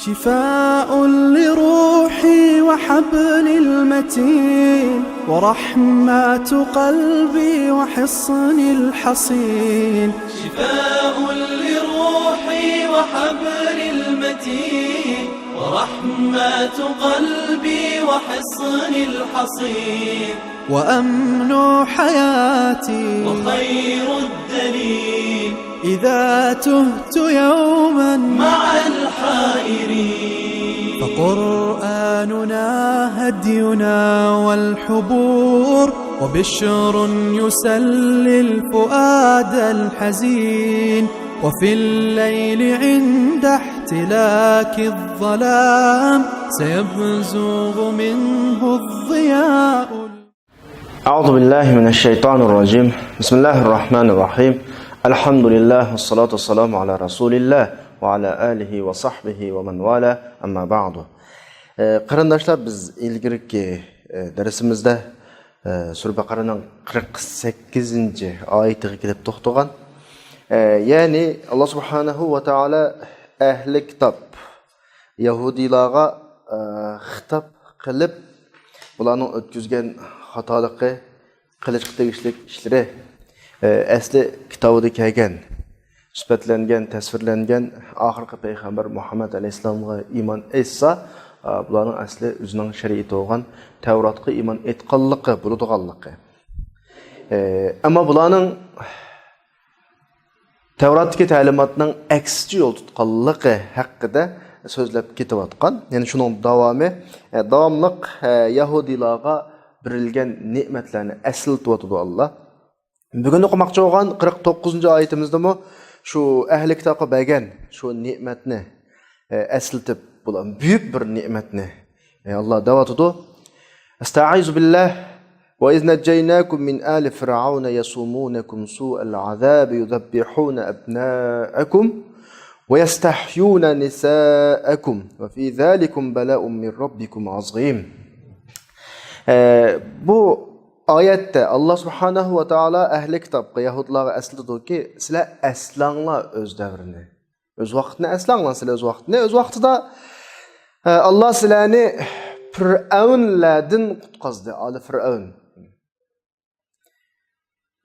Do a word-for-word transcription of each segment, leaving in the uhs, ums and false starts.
شفاء لروحي وحبل المتين، ورحمة قلبي وحصن الحصين. شفاء لروحي وحبل المتين، ورحمة قلبي وحصن الحصين. وأمن حياتي وخير الدليل، إذا تهت يوما مع الحائرين. فقرآننا هدينا والحبور، وبشر يسلي الفؤاد الحزين. وفي الليل عند احتلاك الظلام، سيبزغ منه الضياء. أعوذ بالله من الشيطان الرجيم. بسم الله الرحمن الرحيم. الحمد لله والصلاة والسلام على رسول الله وعلى آله وصحبه ومن والاه. أما بعد. ئە، قېرىنداشلار، بىز ئىلگىرىكى، ئە، دەرسىمىزدە، ئە، سۈرە بەقەرەنىڭ قىرىق سەككىزىنچى ئايىتىگە كېلىپ توختىغان. ئە، يەنى، ئاللا سۇبھانەھۇ ۋە تائالا ئەھلى كىتاب يەھۇدىيلارغا، ئە، خىتاب قىلىپ، بۇلارنىڭ ئۆتكۈزگەن خاتالىقى، قىلىشقا تېگىشلىك ئىشلىرى، ئە، ئەسلى كىتابىدا كەلگەن، سۈپەتلەنگەن، تەسۋىرلەنگەن ئاخىرقى پەيغەمبەر مۇھەممەد ئەلەيھىسسالامغا ئىمان ئېيتسا، ئە، بۇلارنىڭ ئەسلى ئۆزىنىڭ شەرىئىتى بولغان تەۋراتقا ئىمان ئېيتقانلىقى، بولىدىغانلىقى. ئە، ئەمما بۇلارنىڭ تەۋراتتىكى تەلىماتنىڭ ئەكسىچە يول تۇتقانلىقى ھەققىدە سۆزلەپ كېتىۋاتقان. يەنى شۇنىڭ داۋامى، ئە، داۋاملىق، ئە، يەھۇدىيلارغا بېرىلگەن نېمەتلەرنى ئەسلىتىۋاتىدۇ ئاللا. بۈگۈن ئوقۇماقچى بولغان قىرىق توققۇزىنچى ئايىتىمىزدىمۇ شۇ ئەھلى كىتابقا بەرگەن شۇ نېمەتنى، ئە، ئەسلىتىپ، بۇلار بۈيۈك بىر نېمەتنى، ئە، ئاللا دەۋاتىدۇ. أستعيذ بالله. وإذ نجيناكم من آل فرعون يسومونكم سوء العذاب يذبحون أبناءكم ويستحيون نساءكم وفي ذلكم بلاء من ربكم عظيم. ئە، بۇ ئايەتتە ئاللا سۇبھانەھۇ ۋە تائالا ئەھلى كىتابقا، يەھۇدلارغا ئەسلىتىدۇكى، سىلەر ئەسلەڭلار ئۆز دەۋرىنى. ئۆز ۋاقتىنى ئەسلەڭلار، سىلەر ئۆز ۋاقتىنى. ئۆز ۋاقتىدا، ئە، ئاللا سىلەرنى پىرئەۋنلەردىن قۇتقازدى، ئالى پىرئەۋن.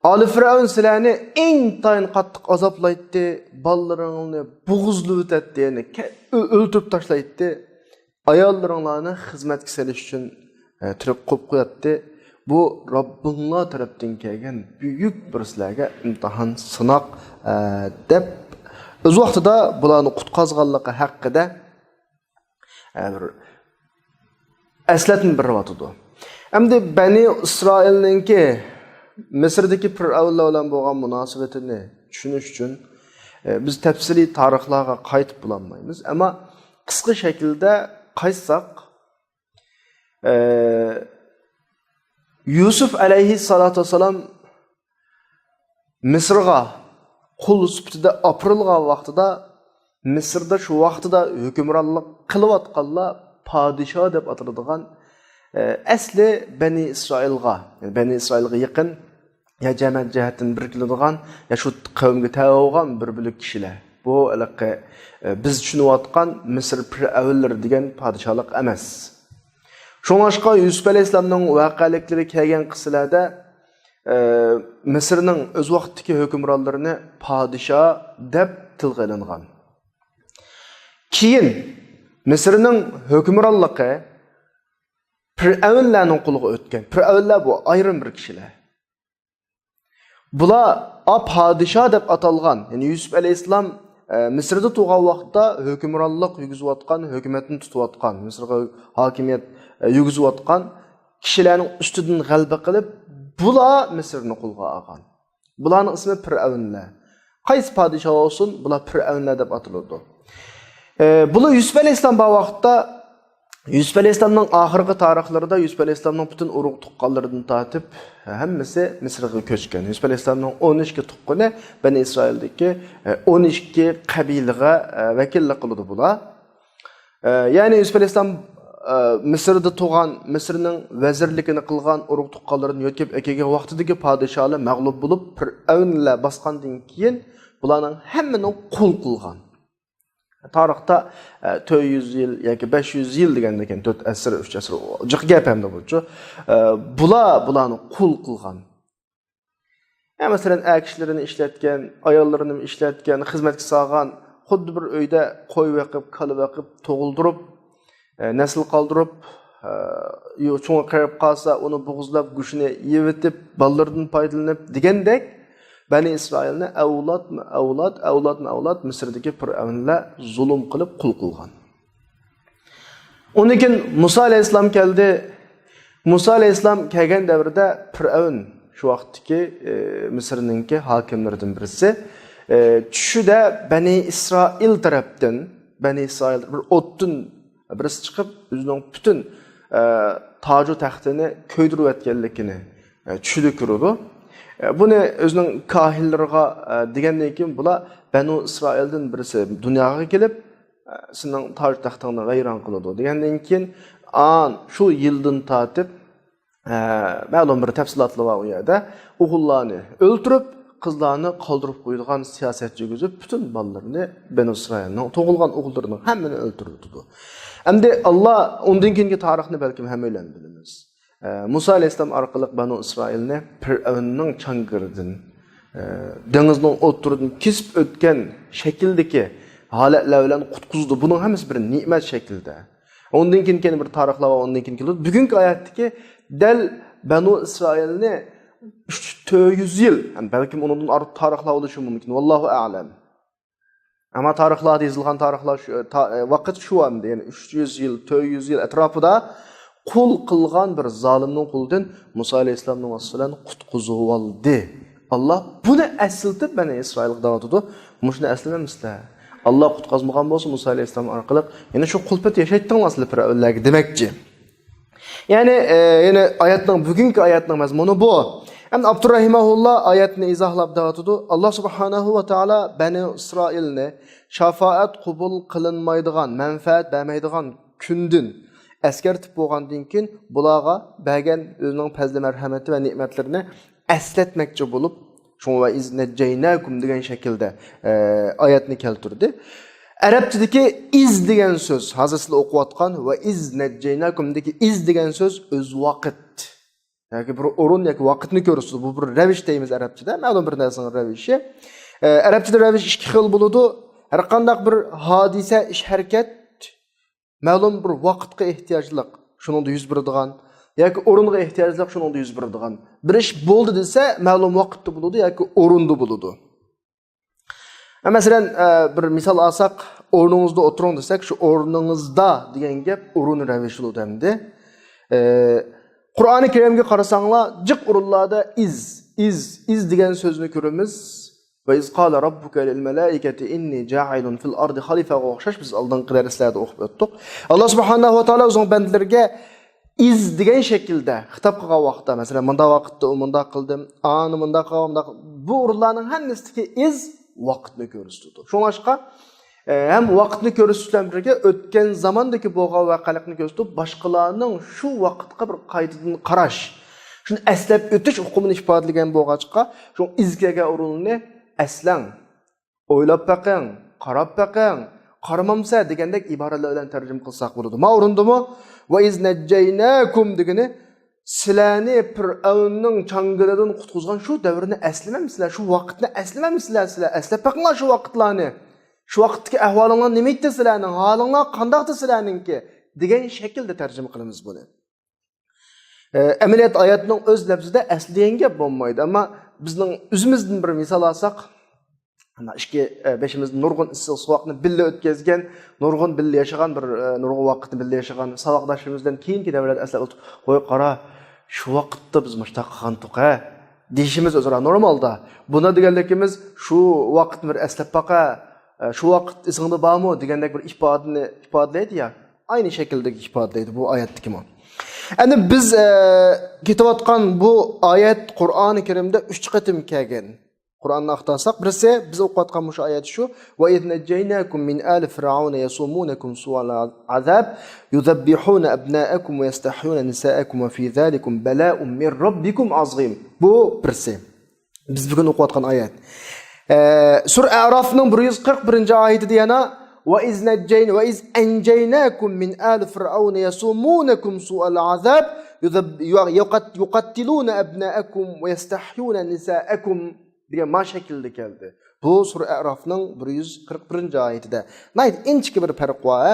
ئالى پىرئەۋن سىلەرنى ئىنتايىن قاتتىق ئازابلايتتى، بالىلىرىڭلارنى بوغۇزلىۋېتەتتى، يەنى كە-، ئۆ-، ئۆلتۈرۈپ تاشلايتتى. ئاياللىرىڭلارنى خىزمەتكە سېلىش ئۈچۈن، ئە، تىرىپ قويۇپ قوياتتى. بۇ رەببىڭلار تەرەپتىن كەلگەن بۈيۈك بىر سىلەرگە ئىمتىھان، سىناق، ئە، دەپ، ئۆز ۋاقتىدا بۇلارنى قۇتقازغانلىقى ھەققىدە، ئە، بىر ئەسلەتمە بېرىۋاتىدۇ. ئەمدى بەنى ئىسرائىلنىڭكى مىسىردىكى پىرئەۋنلەر بىلەن بولغان مۇناسىۋىتىنى چۈشىنىش ئۈچۈن، ئە، بىز تەپسىلىي تارىخلارغا قايتىپ بولالمايمىز. ئەمما قىسقا شەكىلدە قايتساق، ئە، يۈسۈپ ئەلەيھىسسالاتۇ ۋەسسالام مىسىرغا قۇل سۈپىتىدە ئاپىرىلغان ۋاقتىدا، مىسىردا شۇ ۋاقتىدا ھۆكۈمرانلىق قىلىۋاتقانلار پادىشاھ دەپ ئاتىلىدىغان، ئە، ئەسلى بەنى ئىسرائىلغا، يەنى بەنى ئىسرائىلغا يېقىن، يا جەمەت جەھەتتىن بىر كېلىدىغان، يا شۇ قەۋمگە تەۋە بولغان بىر بۆلەك كىشىلەر. بۇ ھېلىقى، ئە، بىز چۈشىنىۋاتقان مىسىر پىرئەۋنلىرى دېگەن پادىشاھلىق ئەمەس. شۇڭلاشقا يۈسۈپ ئەلەيھىسسالامنىڭ ۋەقەلىكلىرى كەلگەن قىسسىلەردە، ئە، مىسىرنىڭ ئۆز ۋاقتىدىكى ھۆكۈمرانلىرىنى پادىشاھ دەپ تىلغا ئېلىنغان. كېيىن مىسىرنىڭ ھۆكۈمرانلىقى پىرئەۋنلەرنىڭ قولىغا ئۆتكەن. پىرئەۋنلەر بۇ ئايرىم بىر كىشىلەر. بۇلار، ئا، پادىشاھ دەپ ئاتالغان، يەنى يۈسۈپ ئەلەيھىسسالام، ئە، مىسىردا تۇرغان ۋاقىتتا ھۆكۈمرانلىق يۈرگۈزۈۋاتقان، ھۆكۈمەتنى تۇتۇۋاتقان، مىسىرغا ھاكىمىيەت، ئە، يۈرگۈزۈۋاتقان كىشىلەرنىڭ ئۈستىدىن غەلىبە قىلىپ، بۇلار مىسىرنى قولغا ئالغان. بۇلارنىڭ ئىسمى پىرئەۋنلەر. قايسى پادىشاھ بولسۇن، بۇلار پىرئەۋنلەر دەپ ئاتىلىدۇ. ئە، بۇلار يۈسۈپ ئەلەيھىسسالام بار ۋاقىتتا، يۈسۈپ ئەلەيھىسسالامنىڭ ئاخىرقى تارىخلىرىدا يۈسۈپ ئەلەيھىسسالامنىڭ پۈتۈن ئۇرۇق تۇغقانلىرىدىن تارتىپ ھەممىسى مىسىرغا كۆچكەن. يۈسۈپ ئەلەيھىسسالامنىڭ ئون ئىككى تۇغقىنى بەنى ئىسرائىلدىكى، ئە، ئون ئىككى قەبىلىگە، ئە، ۋەكىللىك قىلىدۇ بۇلار. ئە، يەنى يۈسۈپ ئەلەيھىسسالام، ئە، مىسىردا تۇغان، مىسىرنىڭ ۋەزىرلىكىنى قىلغان ئۇرۇق تۇغقانلىرىنى يۆتكەپ ئەكەلگەن ۋاقتىدىكى پادىشاھلار مەغلۇپ بولۇپ، پىرئەۋنلەر باسقاندىن كېيىن بۇلارنىڭ ھەممىنى قۇل قىلغان. تارىختا، ئە، تۆت يۈز يىل ياكى بەش يۈز يىل دېگەندىكىن، تۆت ئەسىر، ئۈچ ئەسىر، جىق گەپ ئەمدى بۇچۇ. ئە، بۇلار، بۇلارنى قۇل قىلغان. ئە، مەسىلەن، ئەر كىشىلىرىنى ئىشلەتكەن، ئاياللىرىنى ئىشلەتكەن، خىزمەتكە سالغان، خۇددى بىر ئۆيدە قوي بېقىپ، كالا بېقىپ، تۇغۇلدۇرۇپ، ئە، نەسىل قالدۇرۇپ، ئە، يو-، چوڭى قېرىپ قالسا، ئۇنى بوغۇزلاپ، گۆشىنى يەۋېتىپ، بالىلىرىدىن پايدىلىنىپ دېگەندەك، بەنى ئىسرائىلنى ئەۋلادمۇ ئەۋلاد، ئەۋلادمۇ ئەۋلاد مىسىردىكى پىرئەۋنلەر زۇلۇم قىلىپ قۇل قىلغان. ئۇندىن كېيىن مۇسا ئەلەيھىسسالام كەلدى. مۇسا ئەلەيھىسسالام كەلگەن دەۋردە پىرئەۋن شۇ ۋاقىتتىكى، ئى، مىسىرنىڭكى ھاكىملىرىدىن بىرسى، ئى، چۈشىدە بەنى ئىسرائىل تەرەپتىن، بەنى ئىسرائىل بىر ئوتتىن بىرسى چىقىپ، ئۆزىنىڭ پۈتۈن، ئى، تاجۇ تەختىنى كۆيدۈرۈۋەتكەنلىكىنى، ئى، چۈشىدە كۆرىدۇ. ئى، بۇنى ئۆزىنىڭ كاھىنلىرىغا، ئى، دېگەندىن كېيىن، بۇلار بەنۇ ئىسرائىلدىن بىرسى دۇنياغا كېلىپ، سېنىڭ تاج تەختىڭنى ۋەيران قىلىدۇ دېگەندىن كېيىن، ئان شۇ يىلدىن تارتىپ، ئە، مەلۇم بىر تەپسىلاتلار بار ئۇ يەردە، ئوغۇللارنى ئۆلتۈرۈپ، قىزلارنى قالدۇرۇپ قويىدىغان سىياسەت يۈرگۈزۈپ، پۈتۈن بالىلىرىنى، بەنۇ ئىسرائىلنىڭ تۇغۇلغان ئوغۇللىرىنىڭ ھەممىنى ئۆلتۈرۈۋېتىدۇ. ئەمدى ئاللا ئۇندىن كېيىنكى تارىخنى بەلكىم ھەممەيلەن بىلىمىز. ئە، مۇسا ئەلەيھىسسالام ئارقىلىق بەنۇ ئىسرائىلنى پىرئەۋننىڭ چاڭگىرىدىن، ئە، دېڭىزنىڭ ئوتتۇرىدىن كېسىپ ئۆتكەن شەكىلدىكى ھالەتلەر بىلەن قۇتقۇزدى. بۇنىڭ ھەممىسى بىر نېمەت شەكلىدە. ئۇندىن كېيىن، كېيىن بىر تارىخلار بار، ئۇندىن كېيىن كېلىدۇ. بۈگۈنكى ئايەتتىكى دەل بەنۇ ئىسرائىلنى ئۈچ، تۆت يۈز يىل، يەنى بەلكىم ئۇنىڭدىن ئارتۇق تارىخلار بولۇشى مۇمكىن. ۋاللاھۇ ئەلەم. ئەمما تارىخلاردا يېزىلغان تارىخلار شۇ، تا-، ۋاقىت شۇ ئەمدى، يەنى ئۈچ يۈز يىل، تۆت يۈز يىل ئەتراپىدا قۇل قىلغان بىر زالىمنىڭ قولىدىن مۇسا ئەلەيھىسسالامنىڭ ۋاسىتىسى بىلەن قۇتقۇزۇۋالدى. ئاللا بۇنى ئەسلىتىپ بەنى ئىسرائىلغا دەۋاتىدۇ. مۇشۇنى ئەسلىمەمسىلەر؟ ئاللا قۇتقازمىغان بولسا مۇسا ئەلەيھىسسالام ئارقىلىق، يەنە شۇ قۇلپەت ياشايتتىڭلار سىلەر پىرئەۋنلەرگە دېمەكچى. يەنى، ئە، يەنى ئايەتنىڭ، بۈگۈنكى ئايەتنىڭ مەزمۇنى بۇ. ئەمدى ئابدۇررەھىم رەھىمەھۇللا ئايەتنى ئىزاھلاپ دەۋاتىدۇ. ئاللا سۇبھانەھۇ ۋە تائالا بەنى ئىسرائىلنى شاپائەت قوبۇل قىلىنمايدىغان، مەنپەئەت بەرمەيدىغان كۈندىن ئەسكەرتىپ بولغاندىن كېيىن، بۇلارغا بەرگەن ئۆزىنىڭ پەزلى مەرھەمىتى ۋە نېمەتلىرىنى ئەسلەتمەكچى بولۇپ، شۇڭا ۋە ئىز نەججەيناكۇم دېگەن شەكىلدە، ئە، ئايەتنى كەلتۈردى. ئەرەبچىدىكى ئىز دېگەن سۆز، ھازىر سىلەر ئوقۇۋاتقان ۋە ئىز نەججەيناكۇمدىكى ئىز دېگەن سۆز ئۆز ۋاقىت ياكى بىر ئورۇن ياكى ۋاقىتنى كۆرسىتىدۇ. بۇ بىر رەۋىش دەيمىز ئەرەبچىدە، مەلۇم بىر نەرسىنىڭ رەۋىشى. ئە، ئەرەبچىدە رەۋىش ئىككى خىل بولىدۇ. ھەرقانداق بىر ھادىسە، ئىش، ھەرىكەت مەلۇم بىر ۋاقىتقا ئېھتىياجلىق، شۇنىڭدا يۈز بېرىدىغان، ياكى ئورۇنغا ئېھتىياجلىق، شۇنىڭدا يۈز بېرىدىغان. بىر ئىش بولدى دېسە، مەلۇم ۋاقىتتا بولىدۇ ياكى ئورۇندا بولىدۇ. مەسىلەن، ئە، بىر مىسال ئالساق، ئورنىڭىزدا ئولتۇرۇڭ دېسەك، شۇ ئورنىڭىزدا دېگەن گەپ ئورۇن رەۋىشى بولىدۇ ئەمدى. ئە، قۇرئانى كەرىمگە قارىساڭلار، جىق ئورۇنلاردا ئىز، ئىز، ئىز دېگەن سۆزنى كۆرىمىز. ۋە ئىز قالە رەببۇكە لىل مەلائىكەتى ئىننى جائىلۇن فىل ئارضى خەلىفەگە ئوخشاش بىز ئالدىنقى دەرسلەردە ئوقۇپ ئۆتتۇق. ئاللا سۇبھانەھۇ ۋە تائالا ئۆزىنىڭ بەندىلىرىگە ئىز دېگەن شەكىلدە خىتاب قىلغان ۋاقىتتا، مەسىلەن، مۇنداق ۋاقىتتا ئۇ مۇنداق قىلدى، ئانى مۇنداق قىلغان، مۇنداق، بۇ ئورۇنلارنىڭ ھەممىسىدىكى ئىز ۋاقىتنى كۆرسىتىدۇ. شۇڭلاشقا، ئە، ھەم ۋاقىتنى كۆرسىتىش بىلەن بىرگە ئۆتكەن زاماندىكى بولغان ۋەقەلىكنى كۆرسىتىپ، باشقىلارنىڭ شۇ ۋاقىتقا بىر قايتىدىن قاراش، شۇنى ئەسلەپ ئۆتۈش ئۇقۇمىنى ئىپادىلىگەن بولغاچقا، شۇ ئىز كەلگەن ئورۇننى ئەسلەڭ، ئويلاپ بېقىڭ، قاراپ بېقىڭ، قارىمامسە دېگەندەك ئىبارىلەر بىلەن تەرجىمە قىلساق بولىدۇ. ما ئورۇندىمۇ ۋە ئىز نەججەيناكۇم دېگىنى، سىلەرنى پىرئەۋننىڭ چاڭگىلىدىن قۇتقۇزغان شۇ دەۋرنى ئەسلىمەمسىلەر، شۇ ۋاقىتنى ئەسلىمەمسىلەر سىلەر؟ ئەسلەپ بېقىڭلار شۇ ۋاقىتلارنى. شۇ ۋاقىتتىكى ئەھۋالىڭلار نېمە ئىدى سىلەرنىڭ؟ ھالىڭلار قانداقتى سىلەرنىڭكى؟ دېگەن شەكىلدە تەرجىمە قىلىمىز بۇنى. ئە، ئەمەلىيەتتە ئايەتنىڭ ئۆز لەپزىدە ئەسلى دېگەن گەپ بولمايدۇ. ئەمما بىزنىڭ ئۆزىمىزدىن بىر مىسال ئالساق، مانا ئىككى، ئە، بېشىمىزدا نۇرغۇن ئىسسىق سوغۇقنى بىللە ئۆتكەزگەن، نۇرغۇن بىللە ياشىغان بىر، ئە، نۇرغۇن ۋاقىتنى بىللە ياشىغان ساۋاقداشلىرىمىز بىلەن كېيىنكى دەۋرلەردە ئەسلەپ ئولتۇرۇپ، ۋاي قارا، شۇ ۋاقىتتا بىز مۇشۇنداق قىلغانتۇق ھە، دېيىشىمىز ئۆزئارا نورمالدا. بۇنى دېگەنلىكىمىز شۇ ۋاقىتنى بىر ئەسلەپ باقە، ئە، شۇ ۋاقىت ئېسىڭدە بارمۇ دېگەندەك بىر ئىپادىنى ئىپادىلەيدۇ يا. ئاينى شەكىلدىكى ئىپادىلەيدۇ بۇ ئايەتتىكىمۇ. ئەمدى بىز، ئە، كېتىۋاتقان بۇ ئايەت قۇرئانى كەرىمدە ئۈچ قېتىم كەلگەن. قۇرئاننى ئاختارساق، بىرسى بىز ئوقۇۋاتقان مۇشۇ ئايەت شۇ. وَإِذْ نَجَّيْنَاكُمْ مِنْ آلِ فِرْعَوْنَ يَسُومُونَكُمْ سُوءَ الْعَذَابِ يُذَبِّحُونَ أَبْنَاءَكُمْ وَيَسْتَحْيُونَ نِسَاءَكُمْ وَفِي ذَلِكُمْ بَلَاءٌ مِنْ رَبِّكُمْ عَظِيمٌ. بۇ بىرسى. بىز بۈگۈن ئوقۇۋاتقان ئايەت. ئە، سۈرە ئەئرافنىڭ بىر يۈز قىرىق بىرىنچى ئايىتىدە يەنە وإذ نجينا، وإذ أنجيناكم من آل فرعون يسومونكم سوء العذاب يذب-، يقت-، يقتلون أبناءكم ويستحيون نساءكم دېگەن ما شەكىلدە كەلدى. بۇ سۈرە ئەرافنىڭ بىر يۈز قىرىق بىرىنچى ئايىتىدە. ناھايىتى ئىنچىكە بىر پەرق بار، ھە؟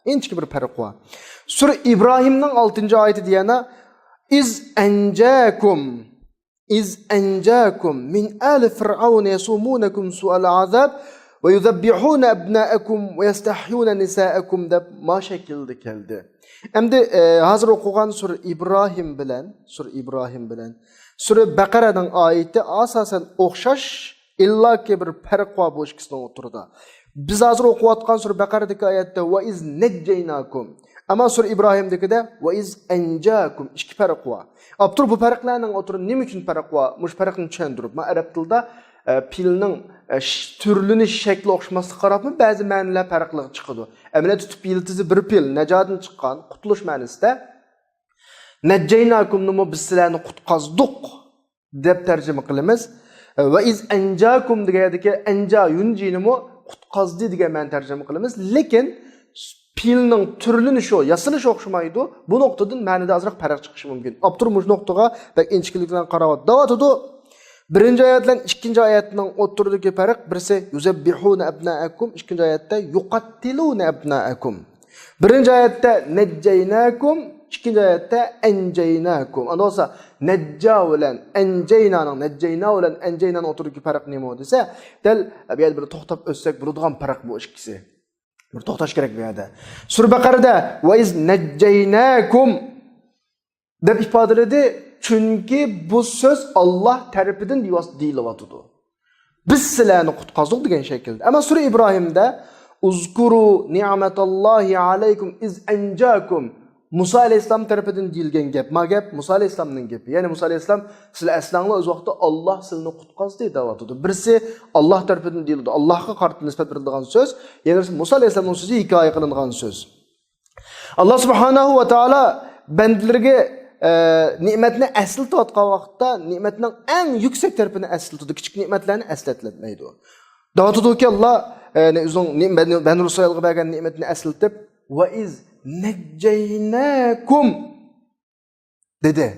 ئىنچىكە بىر پەرق بار. سۈرە ئىبراھىمنىڭ ئالتىنچى ئايىتىدە يەنە إذ أنجاكم إذ أنجاكم من آل فرعون يسومونكم سوء العذاب ويذبحون أبناءكم ويستحيون نساءكم دەپ ما شەكىلدە كەلدى. ئەمدى، ئە، ھازىر ئوقۇغان سۈرە ئىبراھىم بىلەن، سۈرە ئىبراھىم بىلەن سۈرە بەقەرەنىڭ ئايىتى ئاساسەن ئوخشاش، ئىللاكى بىر پەرق بار بۇ ئىككىسىنىڭ ئوتتۇرىدا. بىز ھازىر ئوقۇۋاتقان سۈرە بەقەرەدىكى ئايەتتە ۋە ئىز نەججەيناكۇم. ئەمما سۈرە ئىبراھىمدىكىدە ۋە ئىز ئەنجاكۇم. ئىككى پەرق بار. ئاپتور بۇ پەرقلەرنىڭ ئوتتۇرىدا نېمە ئۈچۈن پەرق بار؟ مۇشۇ پەرقنى چۈشەندۈرۈپ، مانا ئەرەب تىلىدا، ئە، پېئىلنىڭ، ئە، ش-، تۈرلىنىش شەكلى ئوخشىماسلىقىغا قاراپمۇ بەزى مەنىلەر پەرقلىق چىقىدۇ. ئەمەلىيەتتە تۈپ يىلتىزى بىر پېئىل، نەجادىن چىققان، قۇتۇلۇش مەنىسىدە. نەججەيناكۇمنىمۇ بىز سىلەرنى قۇتقازدۇق دەپ تەرجىمە قىلىمىز. ۋە ئىز ئەنجاكۇم دېگەن يەردىكى ئەنجا يۇنجىنىمۇ قۇتقازدى دېگەن مەنىدە تەرجىمە قىلىمىز. لېكىن پېئىلنىڭ تۈرلىنىشى، ياسىلىشى ئوخشىمايدۇ. بۇ نۇقتىدىن مەنىدە ئازراق پەرق چىقىشى مۇمكىن. ئاپتور مۇشۇ نۇقتىغا بەك ئىنچىكىلىك بىلەن قاراۋاتىدۇ. بىرىنچى ئايەت بىلەن ئىككىنچى ئايەتنىڭ ئوتتۇرىدىكى پەرق، بىرسى يۇزەببىھۇنە ئەبنائەكۇم، ئىككىنچى ئايەتتە يۇقاتتىلۇنە ئەبنائەكۇم. بىرىنچى ئايەتتە نەججەيناكۇم، ئىككىنچى ئايەتتە ئەنجەيناكۇم. ئاندا بولسا نەججا بىلەن ئەنجەينانىڭ، نەججەينا بىلەن ئەنجەينانىڭ ئوتتۇرىدىكى پەرق نېمە دېسە، دەل بۇ يەردە بىر توختاپ ئۆتسەك بولىدىغان پەرق بۇ ئىككىسى. بىر توختاش كېرەك بۇ يەردە. سۈرە بەقەرەدە ۋە ئىز نەججەيناكۇم دەپ ئىپادىلىدى. چۈنكى بۇ سۆز ئاللاھ تەرىپىدىن دېيىۋاس-، دېيىلىۋاتىدۇ. بىز سىلەرنى قۇتقازدۇق دېگەن شەكىلدە. ئەمما سۈرە ئىبراھىمدە ئۇزكۇرۇ نىئمەتاللاھى ئەلەيكۇم ئىز ئەنجاكۇم. مۇسا ئەلەيھىسسالام تەرىپىدىن دېيىلگەن گەپ. ما گەپ؟ مۇسا ئەلەيھىسسالامنىڭ گېپى. يەنى مۇسا ئەلەيھىسسالام، سىلەر ئەسلەڭلار ئۆز ۋاقتىدا ئاللاھ سىلىنى قۇتقازدى دەۋاتىدۇ. بىرسى ئاللاھ تەرىپىدىن دېيىلىدۇ. ئاللاھقا قارىتا نىسبەت بېرىلىدىغان سۆز. يەنە بىرسى مۇسا ئەلەيھىسسالامنىڭ سۆزى، ھېكايە قىلىنغان سۆز. ئاللاھ سۇبھانەھۇ ۋە تائالا بەندىلىرىگە، ئە، نېمەتنى ئەسلىتىۋاتقان ۋاقىتتا نېمەتنىڭ ئەڭ يۈكسەك تەرىپىنى ئەسلىتىدۇ، كىچىك نېمەتلەرنى ئەسلەتمەيدۇ. دەۋاتىدۇكى ئاللاھ، ئە، يەنى ئۆزىنىڭ نېم-، بەنۇ، بەنۇ ئىسرائىلغا بەرگەن نېمەتنى ئەسلىتىپ، ۋە ئىز نەججەيناكۇم دېدى.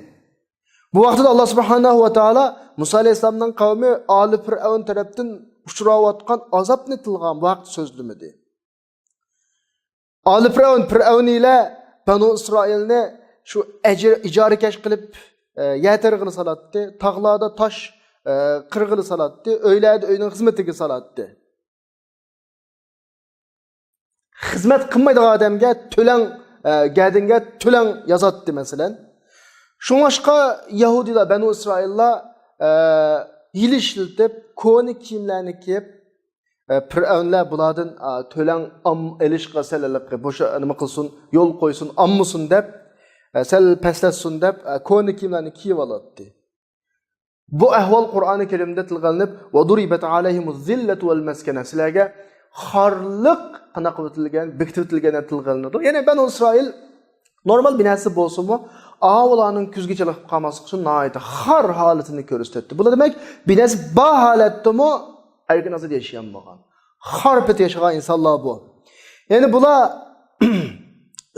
بۇ ۋاقىتتا ئاللاھ سۇبھانەھۇ ۋە تائالا مۇسا ئەلەيھىسسالامنىڭ قەۋمى ئالى پىرئەۋن تەرەپتىن ئۇچراۋاتقان ئازابنى تىلغا ئالغان ۋاقىت سۆزلىمىدى. ئالى پىرئەۋن، پىرئەۋن ئىلە بەنۇ ئىسرائىلنى شۇ ئەجىر، ئىجارىكەش قىلىپ، ئە، يەر تېرىغىلى سالاتتى، تاغلاردا تاش، ئە، قىرغىلى سالاتتى، ئۆيلەردە ئۆينىڭ خىزمىتىگە سالاتتى. خىزمەت قىلمايدىغان ئادەمگە تۆلەڭ، ئە، گەدىنگە تۆلەڭ يازاتتى، مەسىلەن. شۇڭلاشقا يەھۇدىيلار، بەنۇ ئىسرائىللار، ئە، ھىيلە ئىشلىتىپ، كونا كىيىملەرنى كىيىپ، ئە، پىرئەۋنلەر بۇلاردىن، ئە، تۆلەڭ ئام-، ئېلىشقا سەل ھېلىقى بوشا-، نېمە قىلسۇن، يول قويسۇن، ئالمىسۇن دەپ، ئە، سەل پەسلەتسۇن دەپ، ئە، كونا كىيىملەرنى كىيىۋالاتتى. بۇ ئەھۋال قۇرئانى كەرىمدە تىلغا ئېلىنىپ، ۋە دۇرىبەت ئەلەيھىمۇز زىللەتۇ ۋەل مەسكەنە، سىلەرگە خارلىق قانداق قىلىۋېتىلگەن، بېكىتىۋېتىلگەن دەپ تىلغا ئېلىنىدۇ. يەنى بەنۇ ئىسرائىل نورمال بىر نەرسە بولسىمۇ، ئاۋۇلارنىڭ كۆزىگە چېلىقىپ قالماسلىق ئۈچۈن ناھايىتى خار ھالىتىنى كۆرسىتەتتى. بۇلار دېمەك، بىر نەرسە بار ھالەتتىمۇ ئەركىن ئازاد ياشىيالمىغان، خار پېتى ياشىغان ئىنسانلار بۇ. يەنى بۇلار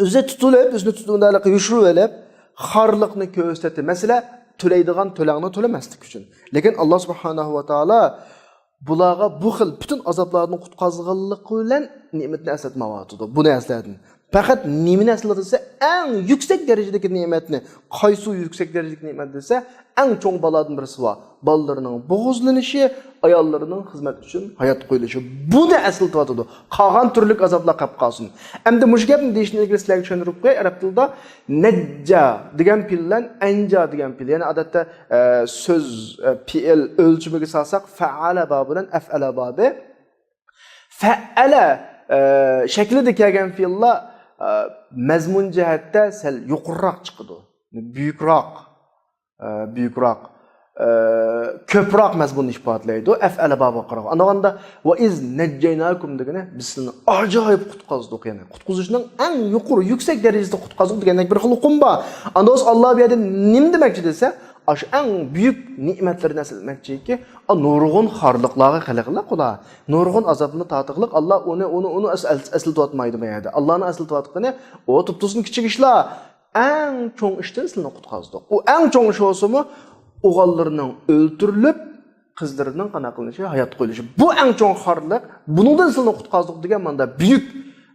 ئۆزى تۇتۇلۇپ، ئۆزىنى تۇتۇپ، مۇنداق يوشۇرۇپ ئېلىپ، خارلىقنى كۆرسىتەتتى. مەسىلەن، تۆلەيدىغان تۆلەڭنى تۆلىمەسلىك ئۈچۈن. لېكىن ئاللاھ سۇبھانەھۇ ۋە تائالا بۇلارغا بۇ خىل پۈتۈن ئازابلاردىن قۇتقازغانلىقى بىلەن نېمىتىنى ئەسلەتمەيۋاتىدۇ، بۇ نەرسىلەردىن. پەقەت نېمىنى ئەسلىتىدۇ دېسە، ئەڭ يۈكسەك دەرىجىدىكى نېمەتنى. قايسى يۈكسەك دەرىجىدىكى نېمەت دېسە، ئەڭ چوڭ بالادىن بىرسى بار. بالىلىرىنىڭ بوغۇزلىنىشى، ئاياللىرىنىڭ خىزمەت ئۈچۈن ھايات قويۇلۇشى. بۇنى ئەسلىتىۋاتىدۇ. قالغان تۈرلۈك ئازابلار قېلىپ قالسۇن. ئەمدى مۇشۇ گەپنى دېيىشتىن ئىلگىرى سىلەرگە چۈشەندۈرۈپ قوياي، ئەرەب تىلىدا نەججا دېگەن پېئىل بىلەن ئەنجا دېگەن پېئىل. يەنى ئادەتتە، ئە، سۆز، ئە، پېئىل ئۆلچىمىگە سالساق، فەئەلە بابى بىلەن ئەفئەلە بابى. فەئەلە، ئە، شەكلىدە كەلگەن پېئىللار، ئە، مەزمۇن جەھەتتە سەل يۇقىرىراق چىقىدۇ. بۈيۈكراق، ئە، بۈيۈكراق، ئە، كۆپرەك مەزمۇننى ئىپادىلەيدۇ. ئەفئەلە بابىغا قارىغاندا. ۋە ئىز نەججەيناكۇم دېگىنى، بىز سىلىنى ئاجايىپ قۇتقازدۇق، يەنى قۇتقۇزۇشنىڭ ئەڭ يۇقىرى، يۈكسەك دەرىجىسىدە قۇتقازدۇق دېگەندەك بىر خىل ئۇقۇم بار. ئاندا بولسا ئاللاھ بۇ يەردە نېمە دېمەكچى دېسە، ئاشۇ ئەڭ بۈيۈك نېمەتلىرىنى ئەسلىمەكچىكى، ئا، نۇرغۇن خارلىقلارغا قىلىقلىق ئۇلار. نۇرغۇن ئازابنى تارتىقلىق، ئاللا ئۇنى، ئۇنى، ئۇنى ئەس-، ئەس-، ئەسلىتىۋاتمايدۇ بۇ يەردە. ئاللانى ئەسلىتىۋاتقىنى، ئۇ تۇپتۇزدىن كىچىك ئىشلار. ئەڭ چوڭ ئىشتىن سىلىنى قۇتقازدۇق. ئۇ ئەڭ چوڭ ئىش بولسىمۇ، ئوغۇللىرىنىڭ ئۆلتۈرۈلۈپ، قىزلىرىنىڭ قانداق قىلىنىشى، ھايات قويۇلۇشى. بۇ ئەڭ چوڭ خارلىق. بۇنىڭدىن سىلىنى قۇتقازدۇق دېگەن ماندا بۈيۈك،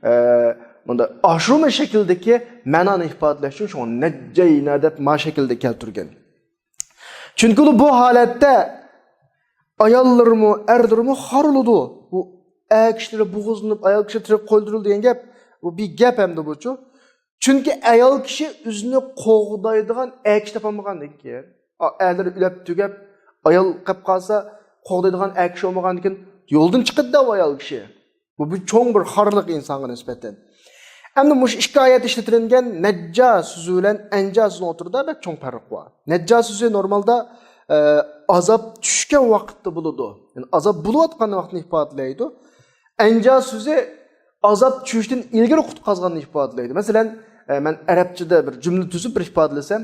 ئە، ماندا ئاشۇرما شەكىلدىكى مەنانى ئىپادىلەش ئۈچۈن شۇڭا نەججەينا دەپ ما شەكىلدە كەلتۈرگەن. چۈنكى بۇ ھالەتتە ئاياللىرىمۇ، ئەرلىرىمۇ خار بولىدۇ. بۇ ئەر كىشىلەر بوغۇزلىنىپ، ئايال كىشى تىرىپ قويۇلدۇرۇلدى دېگەن گەپ، بۇ بىر گەپ ئەمدى بۇچۇ. چۈنكى ئايال كىشى ئۆزىنى قوغدايدىغان ئەر كىشى تاپالمىغاندىن كېيىن، ئا-، ئەرلىرى ئۆلۈپ تۈگەپ، ئايال قېلىپ قالسا، قوغدايدىغان ئەر كىشى بولمىغاندىن كېيىن، يولدىن چىقىدۇ ئايال كىشى. بۇ بىر چوڭ بىر خارلىق ئىنسانغا نىسبەتەن. ئەمدى مۇشۇ ئىككى ئايەتتە ئىشلىتىلگەن نەججا سۆزى بىلەن ئەنجا سۆزىنىڭ ئوتتۇرىدا بەك چوڭ پەرق بار. نەججا سۆزى نورمالدا، ئە، ئازاب چۈشكەن ۋاقىتتا بولىدۇ. يەنى ئازاب بولۇۋاتقان ۋاقىتنى ئىپادىلەيدۇ. ئەنجا سۆزى ئازاب چۈشۈشتىن ئىلگىرى قۇتقازغاننى ئىپادىلەيدۇ. مەسىلەن، ئە، مەن ئەرەبچىدە بىر جۈملە تۈزۈپ بىر ئىپادىلىسەم،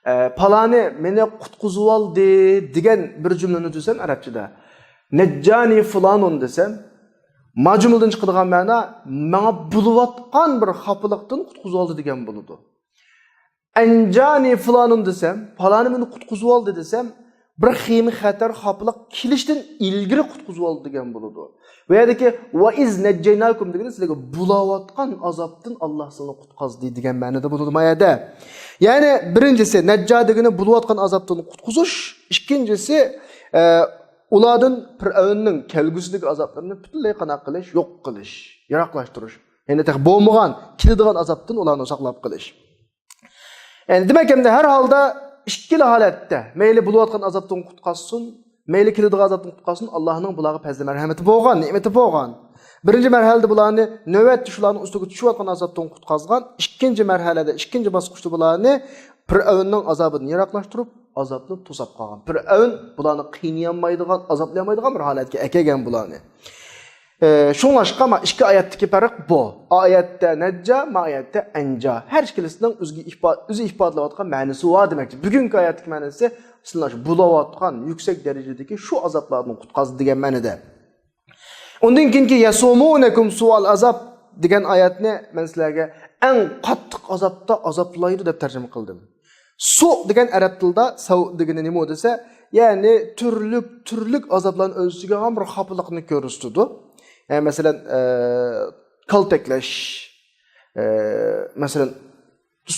ئە، پالانى مېنى قۇتقۇزۇۋالدى دېگەن بىر جۈملىنى تۈزسەم ئەرەبچىدە، نەججانى فۇلانۇن دېسەم، ما جۈملىدىن چىقىدىغان مەنا ماڭا بولۇۋاتقان بىر خاپىلىقتىن قۇتقۇزۇۋالدى دېگەن بولىدۇ. ئەنجانى فۇلانۇن دېسەم، پالانى مېنى قۇتقۇزۇۋالدى دېسەم، بىر خېيىم خەتەر خاپىلىق كېلىشتىن ئىلگىرى قۇتقۇزۇۋالدى دېگەن بولىدۇ. بۇ يەردىكى ۋە ئىز نەججەيناكۇم دېگىنى سىلەرگە بۇلاۋاتقان ئازابتىن ئاللا سىلىنى قۇتقازدى دېگەن مەنىدە بولىدۇ ما يەردە. يەنى بىرىنچىسى، نەججا دېگىنى بولۇۋاتقان ئازابتىن قۇتقۇزۇش، ئىككىنچىسى، ئە، ئۇلاردىن پىرئەۋننىڭ كەلگۈسىدىكى ئازابلىرىنى پۈتۈنلەي قانداق قىلىش، يوق قىلىش، يىراقلاشتۇرۇش. يەنى تېخى بولمىغان، كېلىدىغان ئازابتىن ئۇلارنى ساقلاپ قېلىش. يەنى دېمەك، ئەمدى ھەر ھالدا ئىككىلا ھالەتتە، مەيلى بولۇۋاتقان ئازابتىن قۇتقازسۇن، مەيلى كېلىدىغان ئازابتىن قۇتقازسۇن، ئاللانىڭ بۇلارغا پەزلى مەرھەمىتى بولغان، نېمىتى بولغان. بىرىنچى مەرھەلىدە بۇلارنى نۆۋەتتە شۇلارنىڭ ئۈستىگە چۈشۈۋاتقان ئازابتىن قۇتقازغان، ئىككىنچى مەرھەلىدە، ئىككىنچى باسقۇچتا بۇلارنى پىرئەۋننىڭ ئازابىدىن يىراقلاشتۇرۇپ، ئازابنى توساپ قالغان. پىرئەۋن بۇلارنى قىينىيالمايدىغان، ئازابلىيالمايدىغان بىر ھالەتكە ئەكەلگەن بۇلارنى. ئى، شۇڭلاشقا ما ئىككى ئايەتتىكى پەرق بۇ. ئايەتتە نەججا، ما ئايەتتە ئەنجا. ھەر ئىككىلىسىنىڭ ئۆزىگە ئىپا-، ئۆزى ئىپادىلەۋاتقان مەنىسى بار دېمەكچى. بۈگۈنكى ئايەتتىكى مەنىسى سىلەر بۇلاۋاتقان يۈكسەك دەرىجىدىكى شۇ ئازابلاردىن قۇتقازدى دېگەن مەنىدە. ئۇندىن كېيىنكى يەسۇمۇنەكۇم سۇئال ئازاب دېگەن ئايەتنى مەن سىلەرگە ئەڭ قاتتىق ئازابتا ئازابلايدۇ دەپ تەرجىمە قىلدىم. سۇ دېگەن ئەرەب تىلىدا، سەۋ دېگىنى نېمە دېسە، يەنى تۈرلۈك، تۈرلۈك ئازابلارنى ئۆز ئىچىگە ئالغان بىر خاپىلىقنى كۆرسىتىدۇ. يەنى مەسىلەن، ئە، كالتەكلەش، ئە، مەسىلەن،